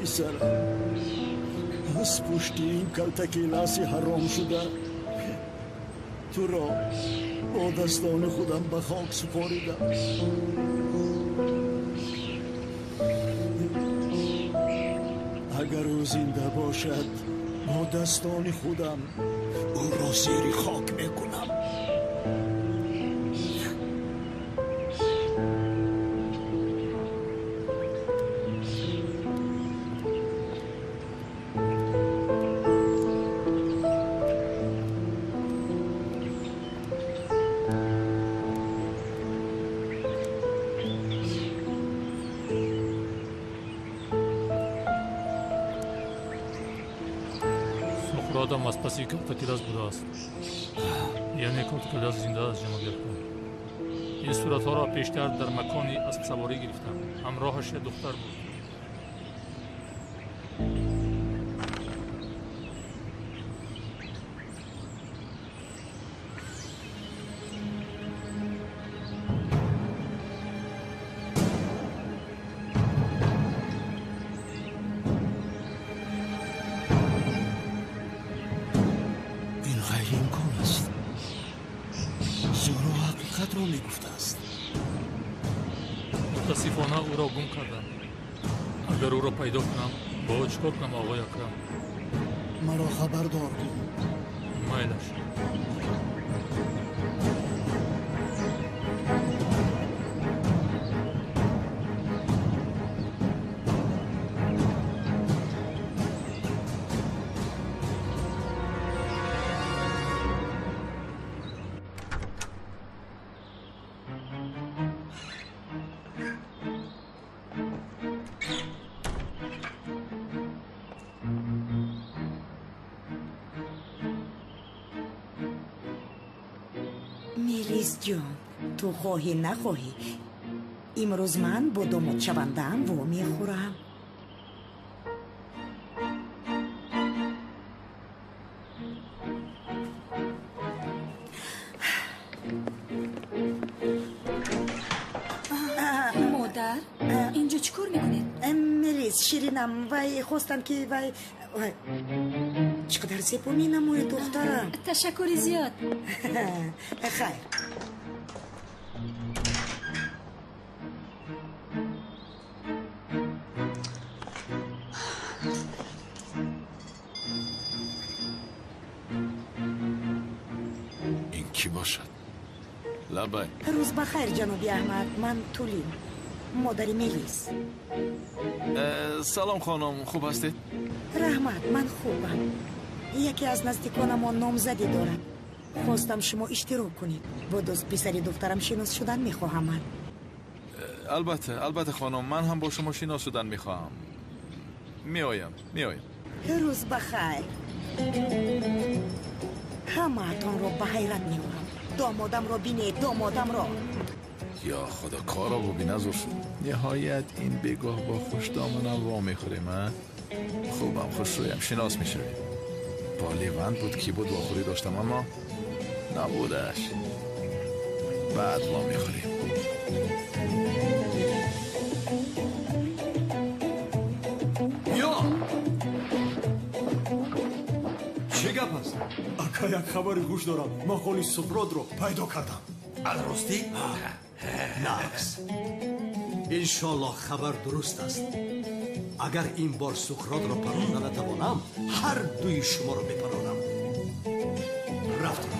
Писарам, аз пушти ин калтакеласи ҳаром шуда туро бо дастони худам ба хок супоридам. Агар ӯ зинда бошад, бо дастони худам ӯро зери хок мекунам. Суқротам аз паси Калтакелас будааст. Яъне Калтакелас зинда аст, ҷаноби Акрам. Ин суратҳоро пештар дар макони аспсаворӣ гирифтам. Ҳамроҳаш як духтар буд. Ин ғайриимкон аст. Зӯро ҳақиқатро мегуфтааст. Мутаассифона ӯро гум кардам. Агар ӯро пайдо кунам, бо ӯ чӣ кор кунам, оғои Акрам? Маро хабардор кун. Майлаш. Мелис ҷон, ту хоҳӣ нахоҳӣ, имрӯз ман бо домодшавандаам вомехӯрам. Модар, инҷо чӣ кор мекунед? Мелис, ширинам, вай хостам ки вай чӣ қадар зебо менамояд, духтарам. Ташаккури зиёд. Хайр. Ин кӣ бошад? Лабай. Рӯз ба хайр, ҷаноби Аҳмад. Ман Тулин, модари Мелис. Салом, хонум, хуб ҳастед? Раҳмат, ман хубам. Яке аз наздиконамон номзадӣ дорад. Хостам шумо иштирок кунед. Бо дӯст писари духтарам шинос шудан мехоҳам ман. Албатта, албатта, хонум, ман ҳам бо шумо шинос шудан мехоҳам. Меоям, меоям. Рӯз ба хайр. Ҳамаатонро ба ҳайрат меорам. Домодамро бинед, домодамро. Ё худо, корро биназур шуд. Ниҳоят ин бегоҳ бо хушдоманам во мехӯрем, а? Хубам, хушрӯям, шинос мешавем. Бо Леванд буд, ки буд вохӯрӣ доштам, аммо набудаш. Баъд во мехӯрем. Ё! Чӣ гап аст? Ака, як хабари хуш дорам. Ман холи Суқротро пайдо кардам. Аз ростӣ? Нақс. Иншоллоҳ хабар дуруст аст. Агар ин бор Суқротро паронда натавонам, ҳар дуи шуморо мепаронам. Рафтем.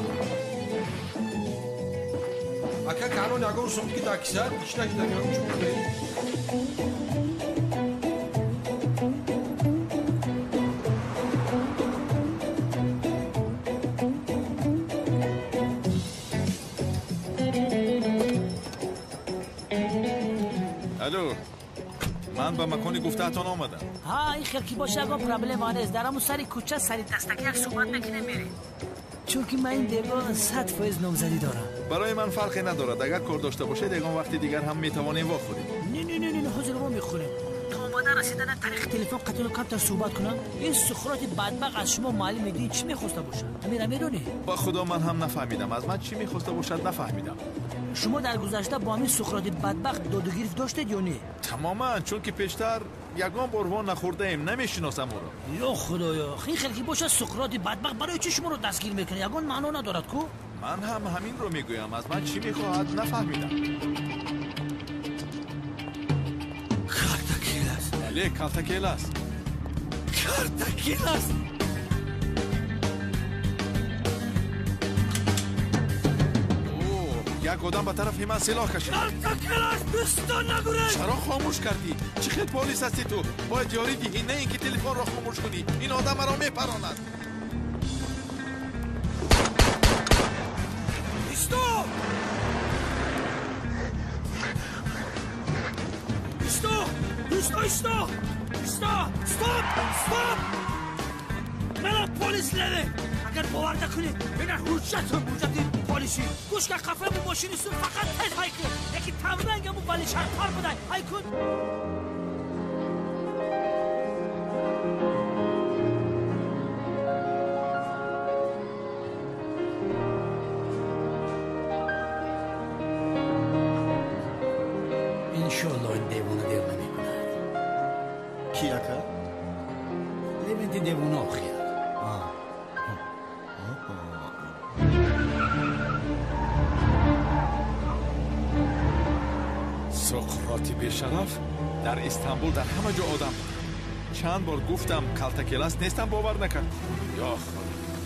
Ака, канон ягон сумт ки дар киса кишна ки дар ягон чӯб. Алло, ман ба макони гуфтаатон омадам. Ҳа, ин хел ки боша, ягон проблема нест. Дар ҳамун сари кӯча сари дастаки як суҳбат мекунем, мерем. Чунки ман ин бегоҳ 100% номзадӣ дорам. Барои ман фарқе надорад. Агар кор дошта бошед, ягон вақти дигар ҳам метавонем вохӯрем. Не, не, не, не, ҳозир во мехӯрем. То омада расидана тариқи телефон қатиро камтар суҳбат кунам. Ин Суқроти бадбахт аз шумо муаллими дин чӣ мехоста бошад? Ҳамира медонӣ? Ба худо, ман ҳам нафаҳмидам. Аз ман чӣ мехоста бошад, нафаҳмидам. Шумо дар гузашта бо ҳамин Суқроти бадбахт додугирифт доштед ё не? Тамоман, чунки пештар ягон бор вон нахӯрдаем, намешиносам ӯро. Ё худоё, ин хел ки бошад, Суқроти бадбахт барои чӣ шуморо дастгир мекунад? Ягон маъно надорад ку? Ман ҳам ҳаминро мегӯям. Аз ман чӣ мехоҳад, нафаҳмидам. Калтакелас. Бале, Калтакелас. Калтакелас. Як одам ба тарафи ман силоҳ кашид. Калтакелас, дӯстон нагурез! Чаро хомӯш кардӣ? Чӣ хел полис ҳастӣ ту? Бояд ёрӣ диҳӣ, на ин ки телефонро хомӯш кунӣ. Ин одам маро мепаронад. Исто! Исто! Исто, исто! Исто! Стоп! Стоп! Мана полис леве! Агар бовар накунед, ина ҳуҷҷатум, ҳуҷҷати полисӣ. Гӯш кар, қафаи мошини су фақат тез ҳай кун. Яки тамрангаму вали шарпар будай. Ҳай кун. Иншоалло ин девона дер намекунад. Ки ака? Левенти девона охир. Суқроти бешараф дар Истанбул дар ҳама ҷо одам буд. Чанд бор гуфтам Калтакелас нестам, бовар накард. Ё худо,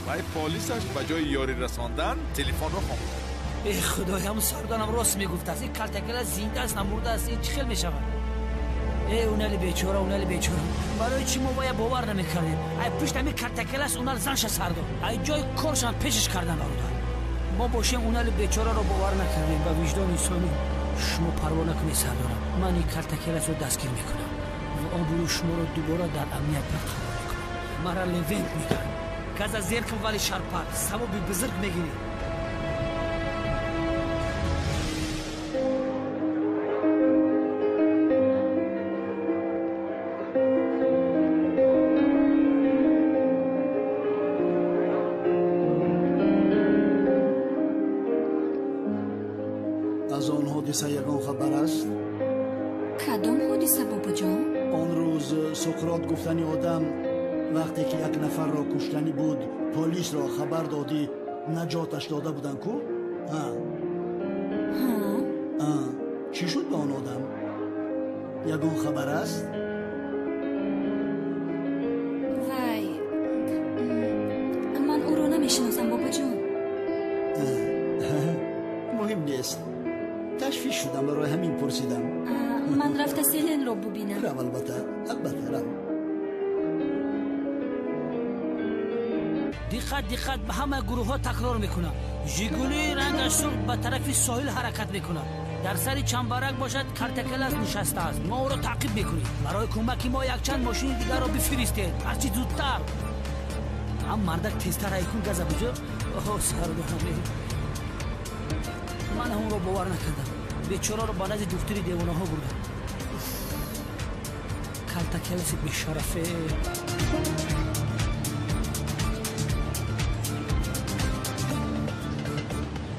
вай полисаш ба ҷои ёрӣ расондан телефонро хомӯш кард. Э худоям, сарданам рост мегуфтааст. Ин Калтакелас зинда аст, намурда аст. Ин чӣ хел мешавад? Э унали бечора, унали бечора, барои чӣ мо вая бовар намекардем? Ай пушт ҳамин Калтакелас унал занша сар дод, ай ҷои коршам пешаш кардан. Бародар, мо бошем унали бечораро бовар накардем. Ба виҷдони инсонӣ шумо парво накунед сардорам, ман ин Калтакеласро дастгир мекунам ва обрӯи шуморо дубора дар амният барқарор мекунам. Мара Левент мегӯянд. Газа зер кун, вали шарпар, савоби бузург мегирӣ. Аз он ҳодиса ягон хабар аст? Кадом ҳодиса, бобоҷон? Он рӯз Суқрот гуфтани одам вақте ки як нафарро куштанӣ буд, полисро хабар додӣ, наҷоташ дода буданд ку? Чӣ шуд ба он одам? Ягон хабар аст? Вай, ман ӯро намешиносам, бобоҷон. Муҳим нест. Ташвиш шудам, барои ҳамин пурсидам. Ман рафта Селенро бубинам. Рав, албатта, албатта, рав. Диққат, диққат, ба ҳама гурӯҳҳо такрор мекунам. Жигули рангаш сурх ба тарафи соҳил ҳаракат мекунад. Дар сари чамбарак бошад Калтакелас нишастааст. Мо ӯро таъқиб мекунем. Барои кӯмаки мо якчанд мошини дигарро бифиристед, ҳарчи зудтар. Ҳам мардак тезтар ҳай кун, газа буҷо. Оҳо, сардорам, ман ҳамонро бовар накардам. Бечораро ба назди духтури девонаҳо бурдам. Калтакеласи бешарафе.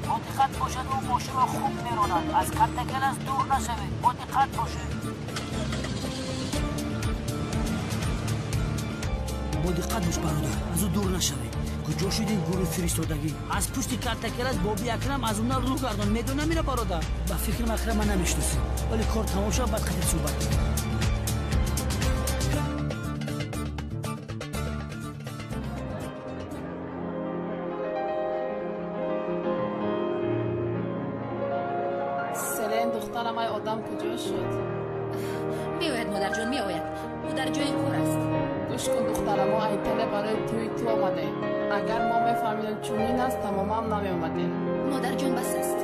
Бо диққат бошад, ӯ мошинро хуб меронад. Аз Калтакелас дур нашавед, бо диққат бошед. Бо диққат бош бародар, аз ӯ дур нашавед. Куҷо шуд ин гурӯҳи фиристодагӣ? Аз пушти Калтакелас Боби Акрам аз онал рӯ гардон. Медонам ира бародар, ба фикрам Акрам ман намешиносем, вале кор тамом шавад, баъд қатъи суҳбат мекунем. Селен, духтарам, ай одам куҷо шуд? Меояд, модарҷон, меояд. Ӯ дар ҷои кор аст. Гӯш кун, духтарам, мо айтале барои тӯи ту омадем. Агар мо мефаҳмидем чунин аст, тамоман намеомадем. Модарҷон, бас аст.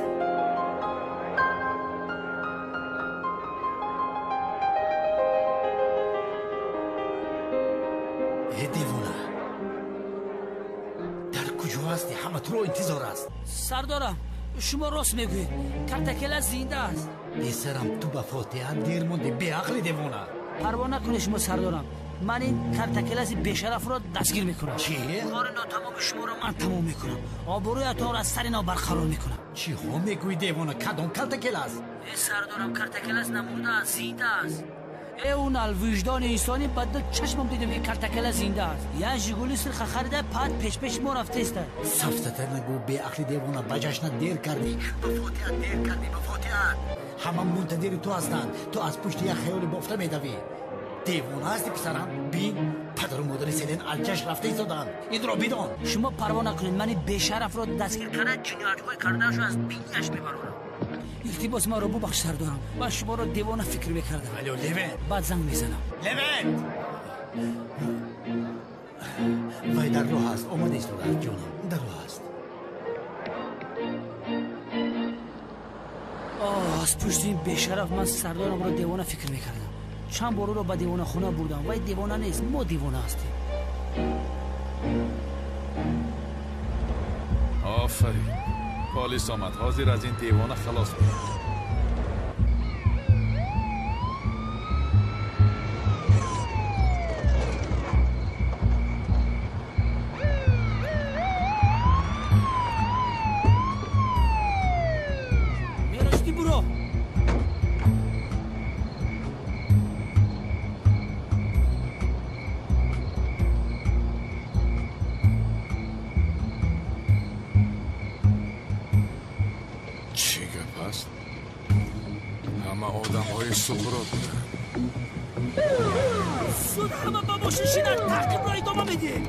Э девона, дар куҷо ҳастӣ? Ҳама туро интизор аст. Сардорам, шумо рост мегӯед, Калтакелас зинда аст. Писарам, ту ба фотиҳа дер мондӣ, беақли девона. Парво накунед шумо сардорам, Ман ин калтакеласи бешарафро дастгир мекунам. Чӣ? Кори нотамоми шуморо ман тамом мекунам. Обрӯятонро аз сари нав барқарор мекунам. Чиҳо мегӯӣ, девона? Кадом калтакелас? Э, сардорам, калтакелас намурдааст, зинда аст. Э, он алвиҷдони инсонӣ ба ду чашмам дидем, ки калтакелас зинда аст. Як Жигули сирха харида, пад пешпеши мо рафтеста. Сафтата нагӯ, беақли девона, ба ҷашнат дер кардӣ, ба фотиҳат дер кардӣ, ба фотиҳат. Ҳама мунтазири ту ҳастанд. Ту аз пушти як хаёли бофта медавӣ. Девона ҳасти, писарам? Бин, падару модари Селен аз ҷашн рафта истодаанд. Инро бидон. Шумо парво накунед, мани бешарафро дастгир карда, ҷиноятҳои кардаашро аз бинияш мебарорам. Илтимос, маро бубахш, сардорам. Ман шуморо девона фикр мекардам. Алё, Левент! Баъд занг мезанам. Левент! Вай дар роҳ аст, омада истодааст, ҷонам, дар роҳ аст. Оҳ, аз пушти ин бешараф ман сардорамро девона фикр мекардам. Чанд бор ӯро ба девонахона бурдам. Вай девона нест, мо девона ҳастем. Офарин, полис омад. Ҳозир аз ин девона халос мешавем. Мерашти, буро. Чӣ гап аст? Ҳама одамҳои Суқрот буданд. Суд ҳама ба мошин шинад, таъқибро идома медиҳем.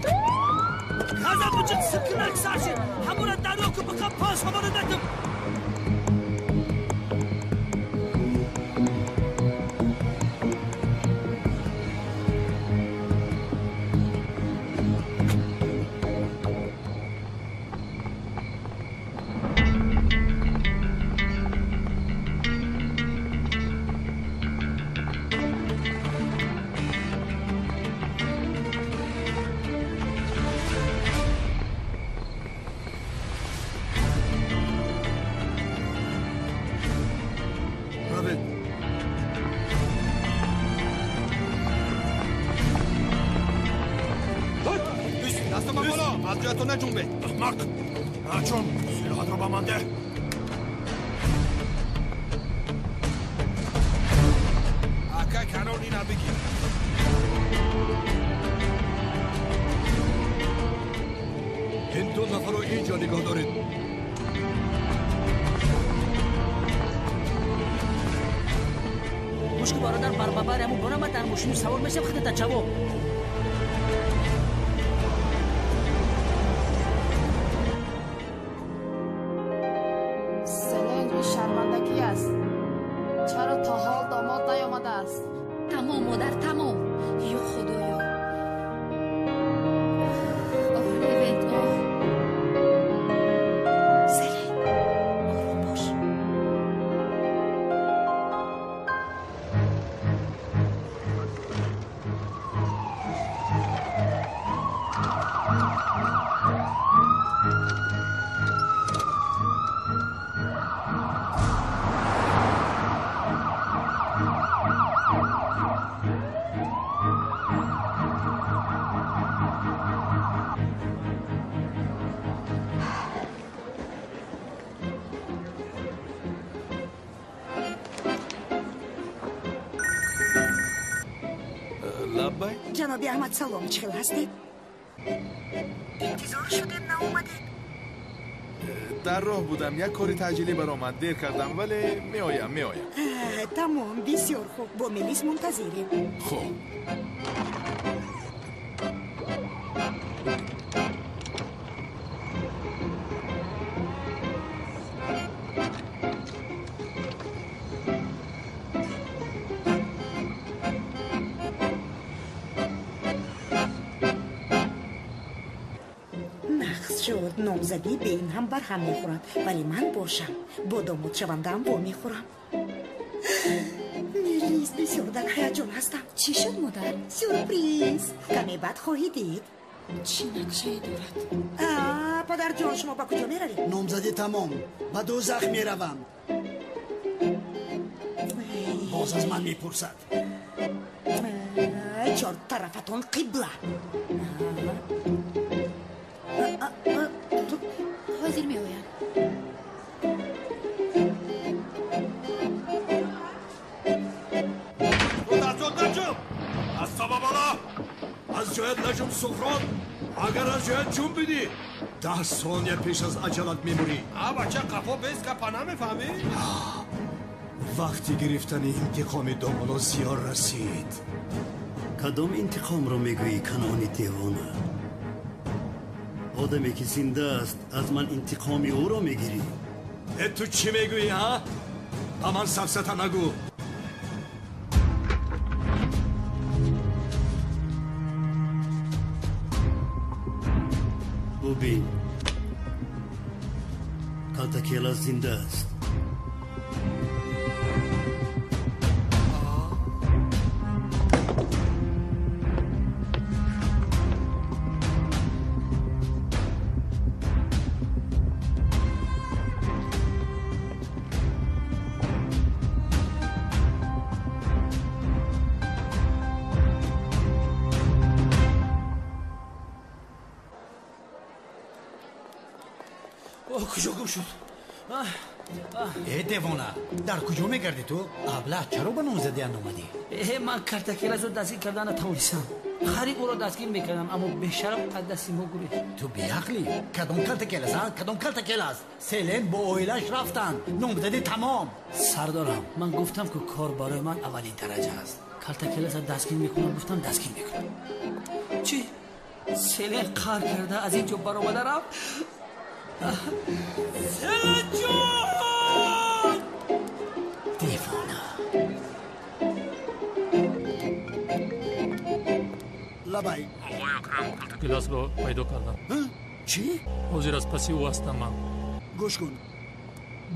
Ғазаб буҷиқ сиркинак сар шид. Ҳамура дарё ку биқа пас ҳамона натум. Равед. Дастама боло, аз ҷоятон наҷунбед. Аҳмақ! Наҷун, силоҳатро ба ман деҳ. Ака, канон ина бигир. Ин ду нафарро ин ҷо нигоҳ доред. Гӯш ку, бародар, бар бабари ҳамун бора ман дар мошину савор мешавам, худата ҷавоб. Селен, ин шармандагӣ аст. Чаро то ҳол домод наёмадааст? Тамом, модар, тамом. Ё худоё, оҳ, Левент, оҳ. Селен, ором бош. Лаббай. Ҷаноби Аҳмад, салом, чӣ хел ҳастед? Интизор шудем, наомадед. Дар роҳ будам, як кори таъҷилӣ баромад, дер кардам, вале меоям, меоям. Тамом, бисёр хуб, бо Мелис мунтазирем. Хуб. Нақс шуд, номзадӣ бе ин ҳам барҳам мехӯрад, вале ман бошам, бо домодшавандаам вомехӯрам. Мелис, бисёр дар ҳаяҷон ҳастам. Чӣ шуд, модар? Сюрприз! Каме баъд хоҳӣ дид. Чӣ нақшае дорад? Падарҷон, шумо ба куҷо меравед? Номзадӣ тамом, ба дӯзах меравам. Боз аз ман мепурсад. Чор тарафатон қибла. Ҳозир меоям. Аз сабабала! Аз ҷоят наҷум, Суҳроб! Агар аз ҷоят ҷунбидӣ, 10 сония пеш аз аҷалат мемурӣ. А бача, қафо бес, гапа намефаҳмӣ? Вақти гирифтани интиқоми домоло зиёр расид. Кадом интиқомро мегӯӣ, Канони девона? Одаме ки зинда аст, аз ман интиқоми ӯро мегирӣ? Э, ту чӣ мегӯӣ, ҳа? Ба ман сафсата нагӯ. Бубин, Калтакелас зинда аст. Куҷо гум шуд? Э, девона, дар куҷо мегардӣ ту? Аблаҳ, чаро ба номзадиан омадӣ? Э, ман Картакеласро дастгир карда натавонистам. Қариб ӯро дастгир мекардам, аммо бешараф аз дасти мо гурехт. Ту беақлӣ? Кадом Картакелас, а? Кадом Картакелас? Селен бо оилааш рафтанд. Номзадӣ тамом. Сардорам, ман гуфтам, ки кор барои ман аввалин дараҷа аст. Картакеласро дастгир мекунам, гуфтам, дастгир мекунам. Чӣ? Селен қаҳр карда аз ин ҷо баромада рафт? Селенҷон! Девона. Лабай. Оқои Акрам, Калтакеласро пайдо кардам. Чӣ? Ҳозир аз паси ӯ ҳастам ман. Гӯш кун,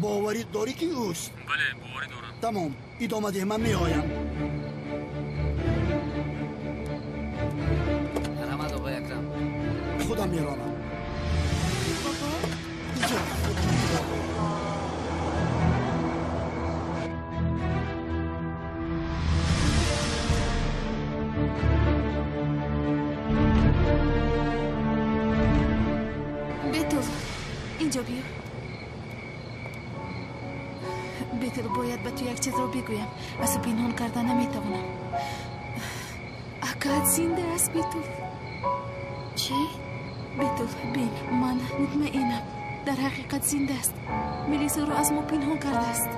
боварӣ дорӣ, ки ӯст? Бале, боварӣ дорам. Тамом, идома деҳ, ман меоям. Раҳмат, оқои Акрам. Худам меронам. Бетул, инҷо биё. Бетул, бояд ба ту як чизро бигӯям. Аз ӯ пинҳон карда наметавонам. Акаат зинда аст, Бетул. Чӣ? Бетул, бин, ман мутмаинам. Дар ҳақиқат зинда аст. Мелис ӯро аз мо пинҳон кардааст.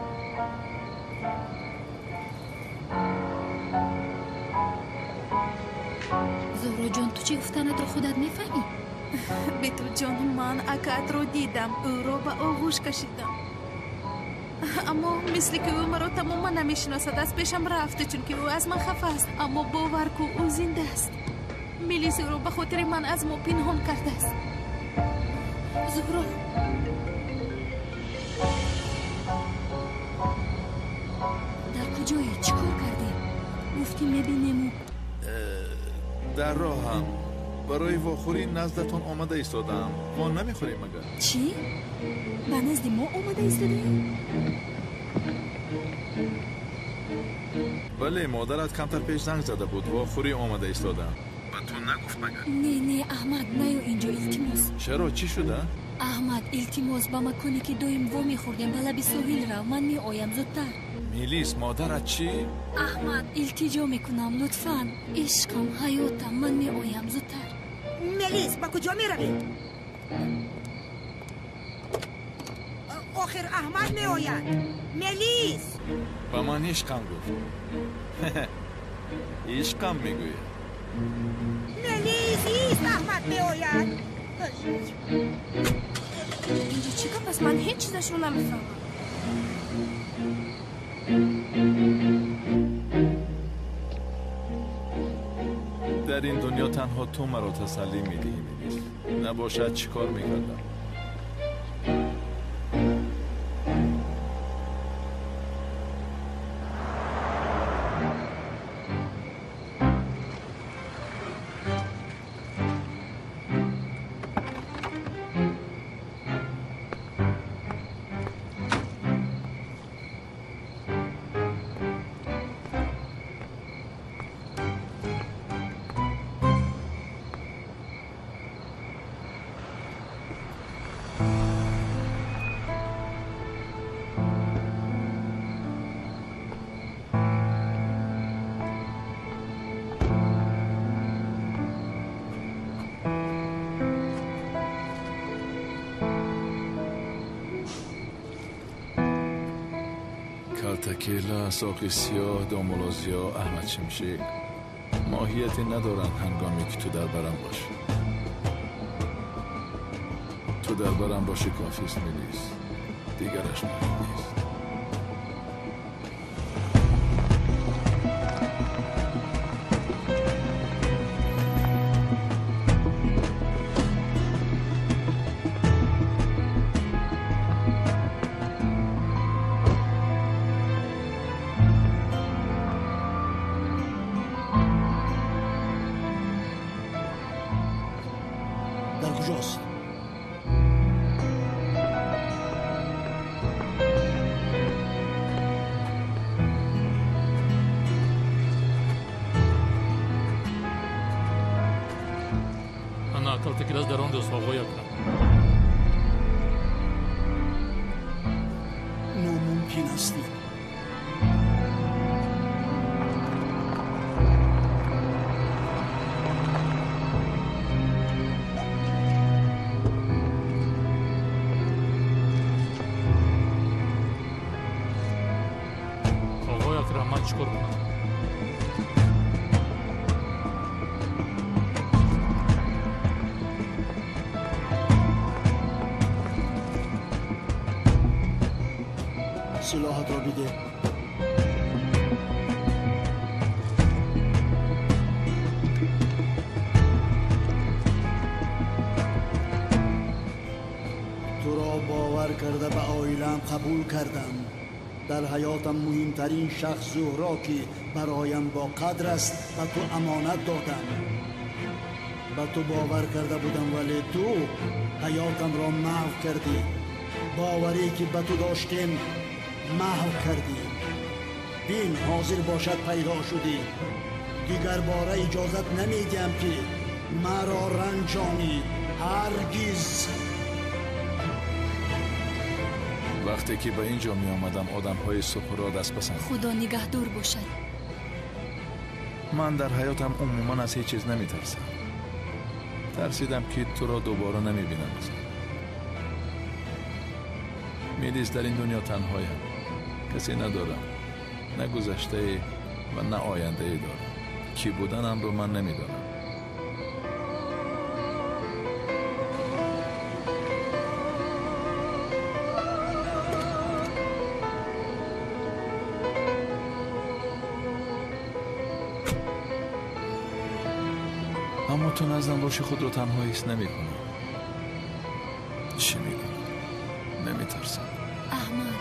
Зуҳроҷон, ту чӣ гуфтанатро худат мефаҳмӣ? Бетулҷон, ман акаатро дидам, ӯро ба оғӯш кашидам. Аммо мисли ки ӯ маро тамоман намешиносад, аз пешам рафт, чунки ӯ аз ман хафа аст. Аммо бовар ку, ӯ зинда аст. Мелис ӯро ба хотири ман аз мо пинҳон кардааст. Зуҳро, дар куҷое? Чӣ кор кардӣ? Гуфтӣ мебинему. Дар роҳам. Барои вохӯрӣ наздатон омада истодаам. Мо намехӯрем магар? Чӣ? Ба назди мо омада истодаӣ? Бале, модарат камтар пеш занг зада буд. Вохӯрӣ омада истодаам. Ба ту нагуфт магар? Не, не, Аҳмад, наё инҷо, илтимос. Чаро, чӣ шуда? Аҳмад, илтимос, ба маконе ки доим вомехӯрдем, ба лаби соҳил рав. Ман меоям зудтар. Мелис, модарат чӣ? Аҳмад, илтиҷо мекунам, лутфан. Ишқам, ҳаётам, ман меоям зудтар. Мелис, ба куҷо меравӣ? Охир Аҳмад меояд. Мелис! Ба ман ишқам гуфт. Ишқам мегӯяд. Мелис, ист, Аҳмад меояд. Инҷо чӣ гап аст? Ман ҳеҷ чизашро намефаҳмам. Дар ин дунё танҳо ту маро тасаллӣ медиҳӣ, Мелис. Набошад, чӣ кор мекардам? Калтакелас, Оқи Сиёҳ, Домулло Зиё, Аҳмад Шимшек моҳияте надоранд ҳангоме ки ту дар барам бошӣ. Ту дар барам бошӣ кофист, Мелис, дигараш муҳим нест. Дар куҷост? Ана Калтакелас дар он ҷост, оғои Акрам. Номумкин аст. Оғои Акрам, ман чӣ кор кунам? Силоҳатро бидеҳ. Туро бовар карда ба оилаам қабул кардам. Дар ҳаётам муҳимтарин шахс Зуҳро, ки бароям боқадр аст, ба ту амонат додам. Ба ту бовар карда будам, вале ту ҳаётамро маҳв кардӣ. Боварӣ ки ба ту доштем маҳв кардӣ. Бин, ҳозир бошад пайдо шудӣ. Дигар бора иҷозат намедиҳам, ки маро ранҷонӣ. Ҳаргиз. Вақте ки ба ин ҷо меомадам, одамҳои Суқрот аз пасам. Худо нигаҳдор бошад. Ман дар ҳаётам умуман аз ҳеҷ чиз наметарсам. Тарсидам, ки туро дубора намебинам. Мелис, дар ин дунё танҳоям, касе надорам, на гузаштае ва на ояндае дорам. Кӣ буданамро ман намедонам. Аммо ту наздам бошӣ, худро танҳо ҳис намекунам. Чӣ мекунам? Наметарсам. Аҳмад,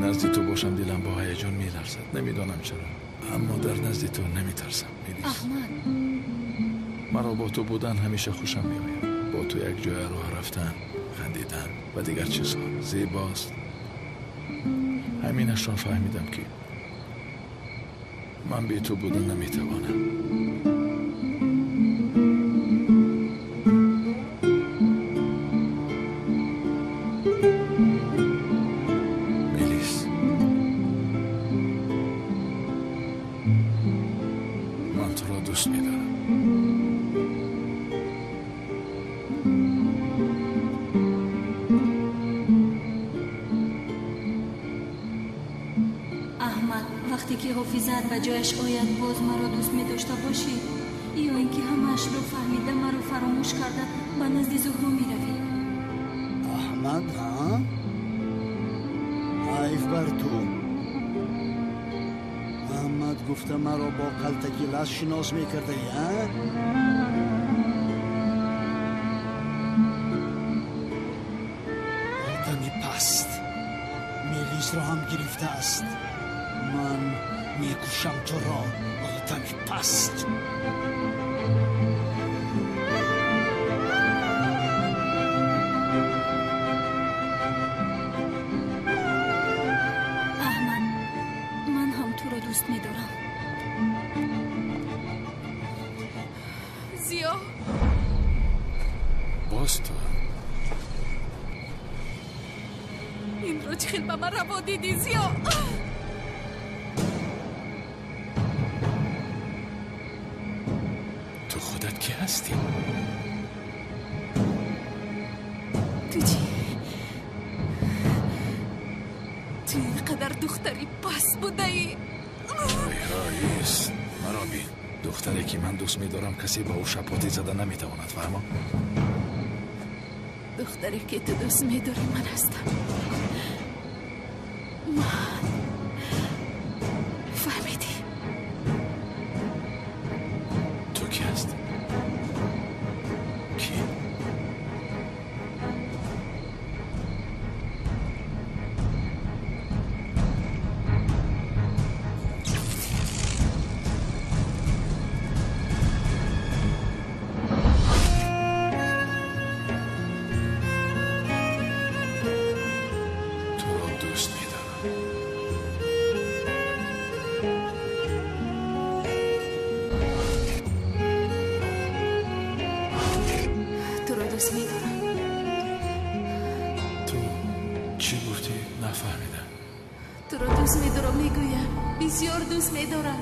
назди ту бошам, дилам бо ҳаяҷон меларзад. Намедонам чаро, аммо дар назди ту наметарсам. Мелис, Аҳмад, маро бо ту будан ҳамеша хушам меояд. Бо ту як ҷоя роҳ рафтан, хандидан ва дигар чизҳо зебост. Ҳаминашро фаҳмидам, ки ман бе ту будан наметавонам. Мелис, ман туро дӯст медорам. Аҳмад, вақте ки ҳофизаат ба ҷояш ояд, боз маро дӯст медошта бошӣ? Ё ин ки ҳамаашро фаҳмида, маро фаромӯш карда, ба назди Зуҳро меравӣ? Аҳмад, ҳа? Ҳайф бар ту. Аҳмад гуфта маро бо калтаки лас шинос мекардаӣ, ҳа? Одами паст Мелисро ҳам гирифтааст. Ман мекушам туро, одами паст. Аҳмад, ман ҳам туро дӯст медорам. Зиё, Боз ту? Инро чӣ хел ба ман раво дидӣ, Зиё? Ту худат кӣ ҳастӣ? Ту чӣ? Ту ин қадар духтари паст будаӣ? Раис, маро бин. Духтаре ки ман дӯст медорам, касе ба ӯ шапотӣ зада наметавонад, фаҳмо? Духтаре ки ту дӯст медорӣ ман ҳастам. Ман. Фаҳмидӣ? Ту кӣ ҳастӣ? Кӣ? Туро дӯст медорам. Туро дӯст медорам. Ту чӣ гуфтӣ? Нафаҳмидам. Туро дӯст медорам, мегӯям. Бисёр дӯст медорам.